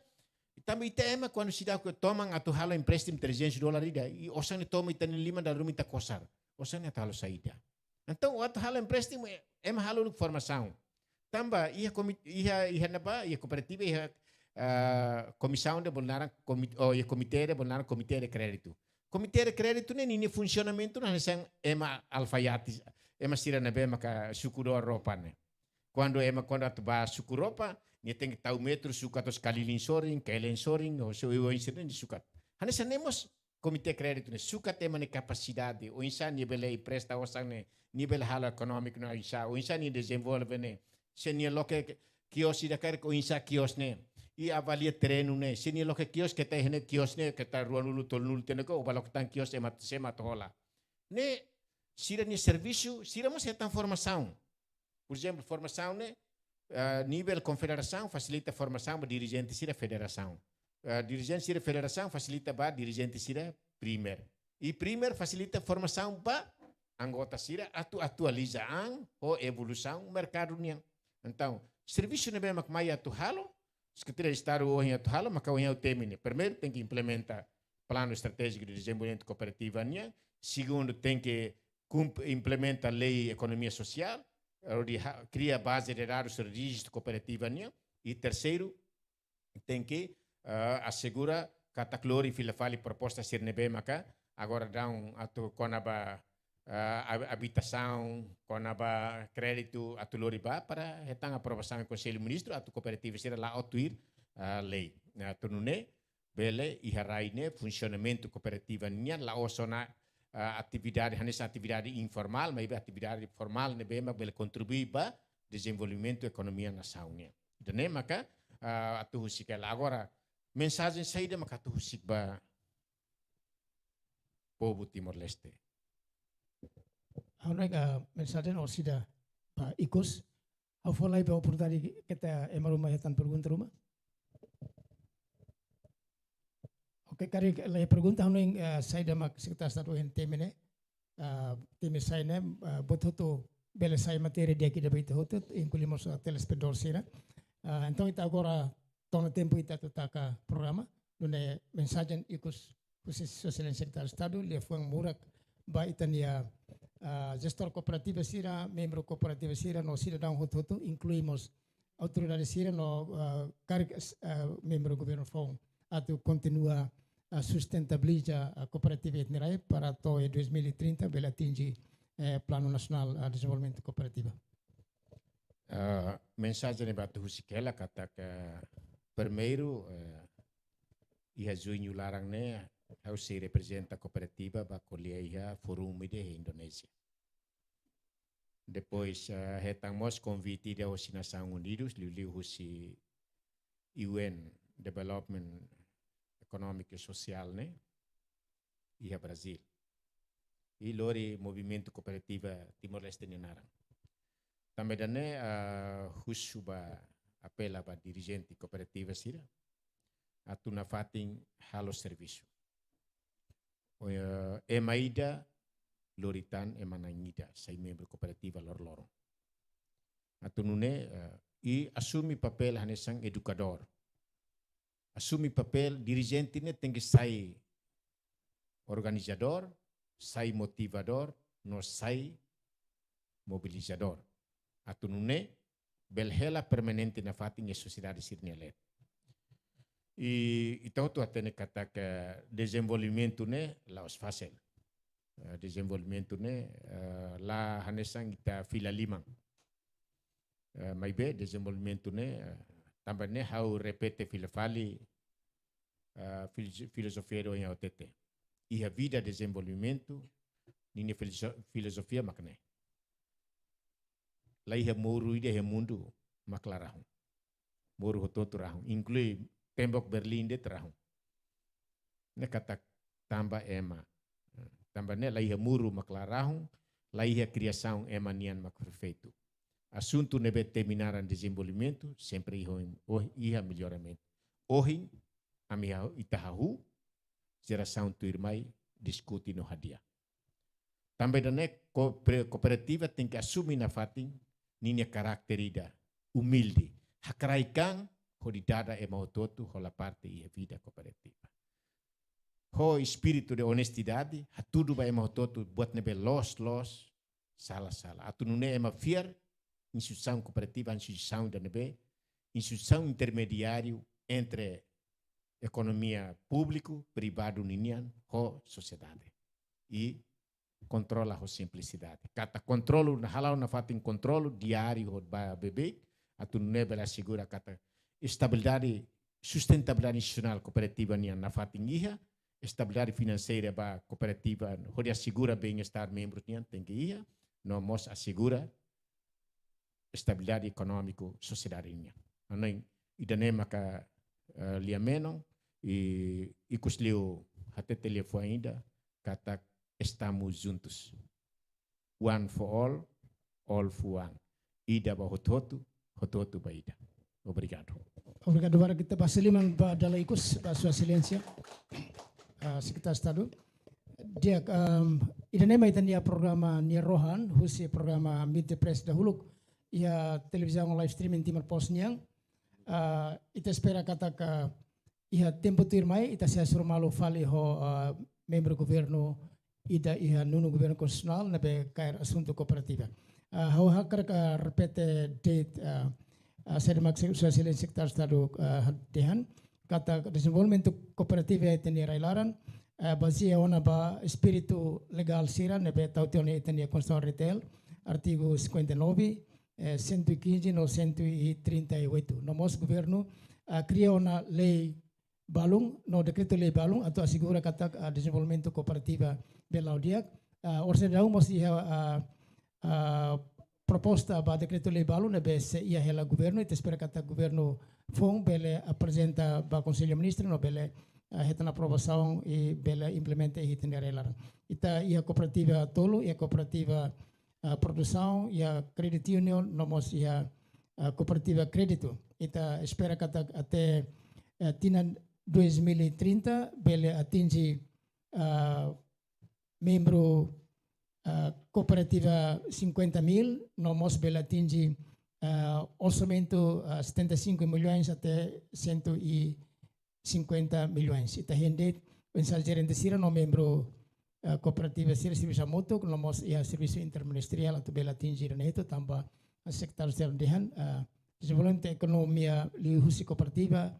tanba ita ema kuandu seidauk toman atu halo empréstimu trezentos dolar ida, i osan ne'e toman ita-nia liman dala ruma ita kosar. Osan ne'e atu halo saida. Entaun, atu halo empréstimu, e-, ema halo uluk formasaun. Tanba, iha komi-, iha, iha ne'ebá, iha kooperativa, iha, ah, komisaun ida bolu naran komi-, oh, iha komité ida bolu naran komité de kréditu. Komité de kréditu ne'e ninia funsionamentu ne'e hanesan ema alfaiate, ema sira ne'ebé maka suku doa roupa ne'e. Kuandu ema kuandu atu ba suku roupa, nia tenke tau metru sukat, atu kalilin sorin, kelen sorin, ou se oioin sira-ne'e sukat. Hanesan ne'e mós komité kréditu ne'e sukat ema nia kapasidade, oinsá nia bele empresta osan ne'e, nia bele halo ekonómiku ne'e oinsá, oinsá nia dezenvolve ne'e. Se nia loke kios ida karik oinsá kios ne'e, i avalia terrenu ne'e, se nia loke kios keta iha ne'e kios ne'e, keta ruanulu, tolunulu tiha ne'e, ka o ba loke tan kios ema, sé mak atu hola. Ne'e, sira-nia servisu, sira mós hetan formasaun. Por ezemplu, formasaun ne'e, ah, nivel konfederasaun fasilita formasaun ba dirijente sira federasaun. Ah, dirijente sira federasaun fasilita ba dirijente sira Primer. I Primer fasilita formasaun ba anggota sira atu atualiza an ho evolusaun merkadu nian. Entaun, servisu ne'ebé mak mai atu halo, Sekretaria de Estadu ohin atu halo, maka ohin ha'u temi ne'e. Primeiru, tenke implementa Planu Estratéjiku de Dezenvolvimentu Kooperativa nian. Segundu, tenke kump-, implementa lei ekonomia sosiál, hodi ha-, kria baze de dadus rejistu kooperativa nian. I terseiru, tenke, eh, asegura katak lori fila fali proposta sira ne'ebé maka agora daudaun atu kona-ba, eh, ab-, abitasaun, kona-ba kréditu atu lori ba para hetan aprovasaun Konsellu Ministru atu kooperativa sira la'o tuir, eh, lei. Nah, atu nune'e bele iha rai ne'e funsionamentu kooperativa nian la'ós ona, ah, atividade, hanesan atividade informál, maibé atividade formál ne'ebé mak bele kontribui ba dezenvolvimentu ekonomia nasaun nian. Ida-ne'e maka, ah, atu husik hela. Agora, mensajen saida maka atu husik ba povu Timor-Leste? Ha'u hanoin, ah, mensajen orsida ba ikus. Ha'u fó lai ba oportunidade keta ema ruma hetan pergunta ruma. Oke, karik la iha pergunta, ha'u hanoin, ah, saida mak Sekretáriu Estadu hein temi ne'e, ah, temi sai ne'e, ah, buat hotu bele sai matéria di'ak ida ba ita hotu, inklui mós, ah, telespetadór sira. Ah, entaun ita agora to'o ona tempu ita atu taka programa, nune'e mensajen ikus husi Sua Exelénsia Sekretáriu Estadu, liafuan murak ba ita-nia, ah, jestór kooperativa sira, membru kooperativa sira, no sidadaun hotu-hotu, inklui mós autoridade sira no, ah, karik, ah, membru governu foun atu kontinua, ah, sustentabiliza, ah, kooperativa ita-nia rai para to'o dois mil e trinta bele atinje, eh, Planu Nasionál, ah, Dezenvolvimentu Kooperativa. Ah, mensajen ne'ebé atu husik hela katak primeiru, eh, iha juñu laran ne'e, ha'u sei reprezenta kooperativa ba ko'alia iha fórum ida iha Indonézia. Depois, eh, hetan mós konvite ida hosi Nasoins Unidas, liuliu husi U N Development Economic e Social ne'e, iha Brazil. I lori Movimentu Kooperativa Timor-Leste nia naran. Tanba ida-ne'e, ah, husu ba, apela ba dirijente kooperativa sira atu nafatin halo servisu. Eh, ema ida lori tan ema na'in ida sai membru kooperativa loroloron. Atu nune'e, eh, i asume papél hanesan edukadór. Asume papél dirijente ne'e tenke sai organizadór, sai motivadór, no sai mobilizadór. Atu nune'e bele hela permanente nafatin iha sosiedade sira-nia leet. I, ita hotu hatene katak dezenvolvimentu ne'e la'ós fasil. Eh, dezenvolvimentu ne'e, eh, la hanesan ita fila liman. Eh, maibé dezenvolvimentu ne'e, eh, tanba ne'e ha'u repete fila fali, eh, fil-, filozofia ida ohin ha'u hatete. Iha vida dezenvolvimentu, ninia filozo-, filozofia mak ne'e. La iha moru ida iha mundu mak la rahun. Moru hotu-hotu rahun, inklui tembok Berlin de'it rahun. Ne'e katak tanba ema. Tanba ne'e la iha moru mak la rahun, la iha kriasaun ema nian mak perfeitu. Asuntu ne'ebé temi naran dezenvolvimentu, sempre iha, oh, iha melloramentu. Ohin, ami hahú, ita hahú, jerasaun tuirmai diskute no hadi'a. Tanba ida-ne'e ko-, pre-, kooperativa tenke asume nafatin ninia karakter ida umilde. Hakarak an hodi dada ema hotu-hotu hola parte iha vida kooperativa. Ho espíritu de onestidade, hatudu ba ema hotu-hotu buat ne'ebé loos-loos, sala-sala. Atu nune'e ema fiar, instituisaun kooperativa, instituisaun ida ne'ebé, instituisaun intermediáriu entre ekonomia públiku, privadu ninian, ho sosiedade. I kontrola ho simplisidade. Katak kontrolu, na hala'o nafatin kontrolu diáriu hodi ba beibeik, atu nune'e bele asegura katak estabilidade, sustentabilidade institusionál kooperativa nian nafatin iha, estabilidade finanseira ba kooperativa, hodi asegura bem-estar membru nian tenke iha, no mós asegura estabilidade ekonómiku sosiedade nian. Ha'u hanoin ida-ne'e maka, eh, lia menon, i ikus liu hatete liafuan ida, katak estamos juntos. One for all, all for one. Ida ba hotu-hotu, hotu-hotu ba ida. Obrigadu. Obrigadu barak, ita basa liman ba dala ikus, ba Sua Exelénsia, ah, Sekretáriu Estadu. Di'ak, ehm, ida-ne'e mak ita-nia programa nia rohan, husi programa Meet the Press dahuluk, iha televizaun live streaming Timor Post nian. Ah, ita espera katak iha tempu tuirmai, ita sei hasoru malu fali ho, ah, membru governu ida iha nonu governu konstitusionál ne'ebé kaer asuntu kooperativa. Ah, ha'u hakarak, ah, repete de'it, ah, ah, saida mak Sua Exelénsia Sekretáriu Estadu, ah, dehan, katak dezenvolvimentu kooperativa iha ita-nia rai-laran, ah, bazeia ona ba espíritu legál sira ne'ebé tau tiha ona iha ita-nia Konstituisaun R T L, artigu cinquenta e nove, eh, cento e quinze no cento e trinta e oito. No mós governu, ah, kria ona lei balun, no dekretu-lei balun, atu asegura katak, ah, dezenvolvimentu kooperativa bele la'o di'ak. Ah, orsida daudaun mós iha, ah, ah, proposta ba dekretu-lei balun ne'ebé sei iha hela governu, ita espera katak governu foun bele aprezenta ba Konsellu Ministru, no bele, ah, hetan aprovasaun i bele implementa iha ita-nia rai-laran. Ita iha kooperativa tolu, iha kooperativa ah, produsaun, iha Credit Union, no mós iha, ah, kooperativa kréditu. Ita espera katak até, ah, tinan dois mil e trinta bele atinje, ah, membru, ah, kooperativa cinquenta mil, no mós bele atinje, ah, orsamentu, ah, setenta e cinco milhões até cento e cinquenta milhões. Ita hein de'it, oinsá jerente sira no membru, ah, kooperativa sira servisu hamutuk, no mós iha servisu interministeriál atu bele atinje neto tanba sekretáriu jerál dehan, ah, dezenvolvimentu ekonomia liuhusi kooperativa,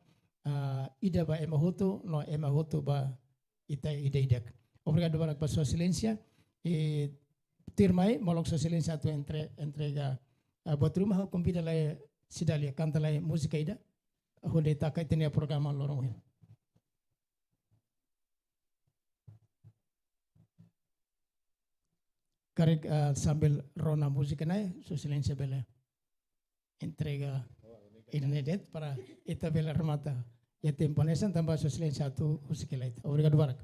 ah, ida ba ema hotu, no ema hotu ba ita ida-idak. Obrigadu barak ba Sua Exelénsia. I tuirmai, molok Sua Exelénsia atu entre-, entrega, ah, buat ruma, ha'u konvida lai Cidália kanta lai múzika ida hodi taka ita-nia programa loron ohin. Karik, ah, sambil rona múzika ne'e, Sua Exelénsia bele entrega ida-ne'e de'it para ita bele remata iha tempu hanesan tanba Sua Exelénsia atu husik hela ita. Obrigadu barak.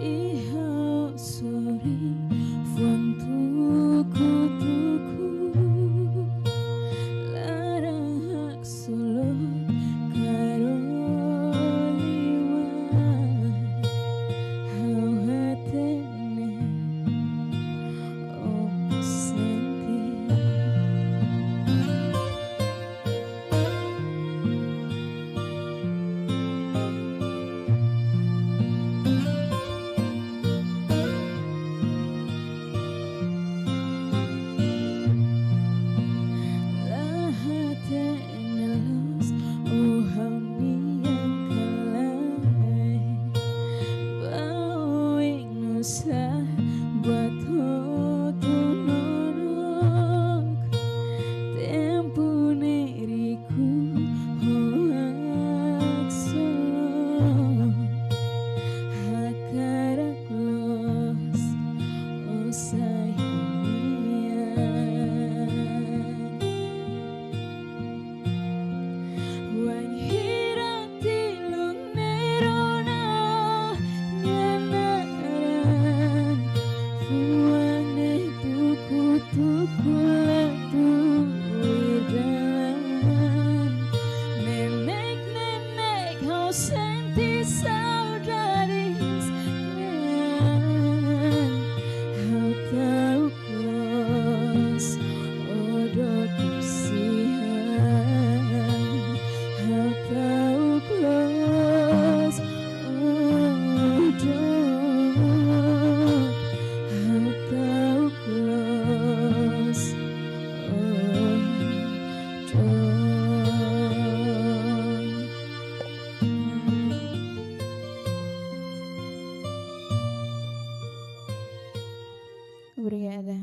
Iha sorin fuan tuku-tuku, laran haksolok karoliwan, ha'u hatene o sente. La hatene loos o ha'u-nia kalai, ba oin nusá buat hotu nonook. Tempu ne'e riku ho haksolok, hakarak loos o sai ha'u-nian. Wainhira tilun ne'e rona nia naran, fuan ne'e tuku-tuku la tuir dalan. Nenek-nenek, ha'u sente saudades nian. Ha'u ta'uk loos o dook sira. Ha'u ta'uk loos o dook. Ha'u ta'uk loos o dook. Obrigada.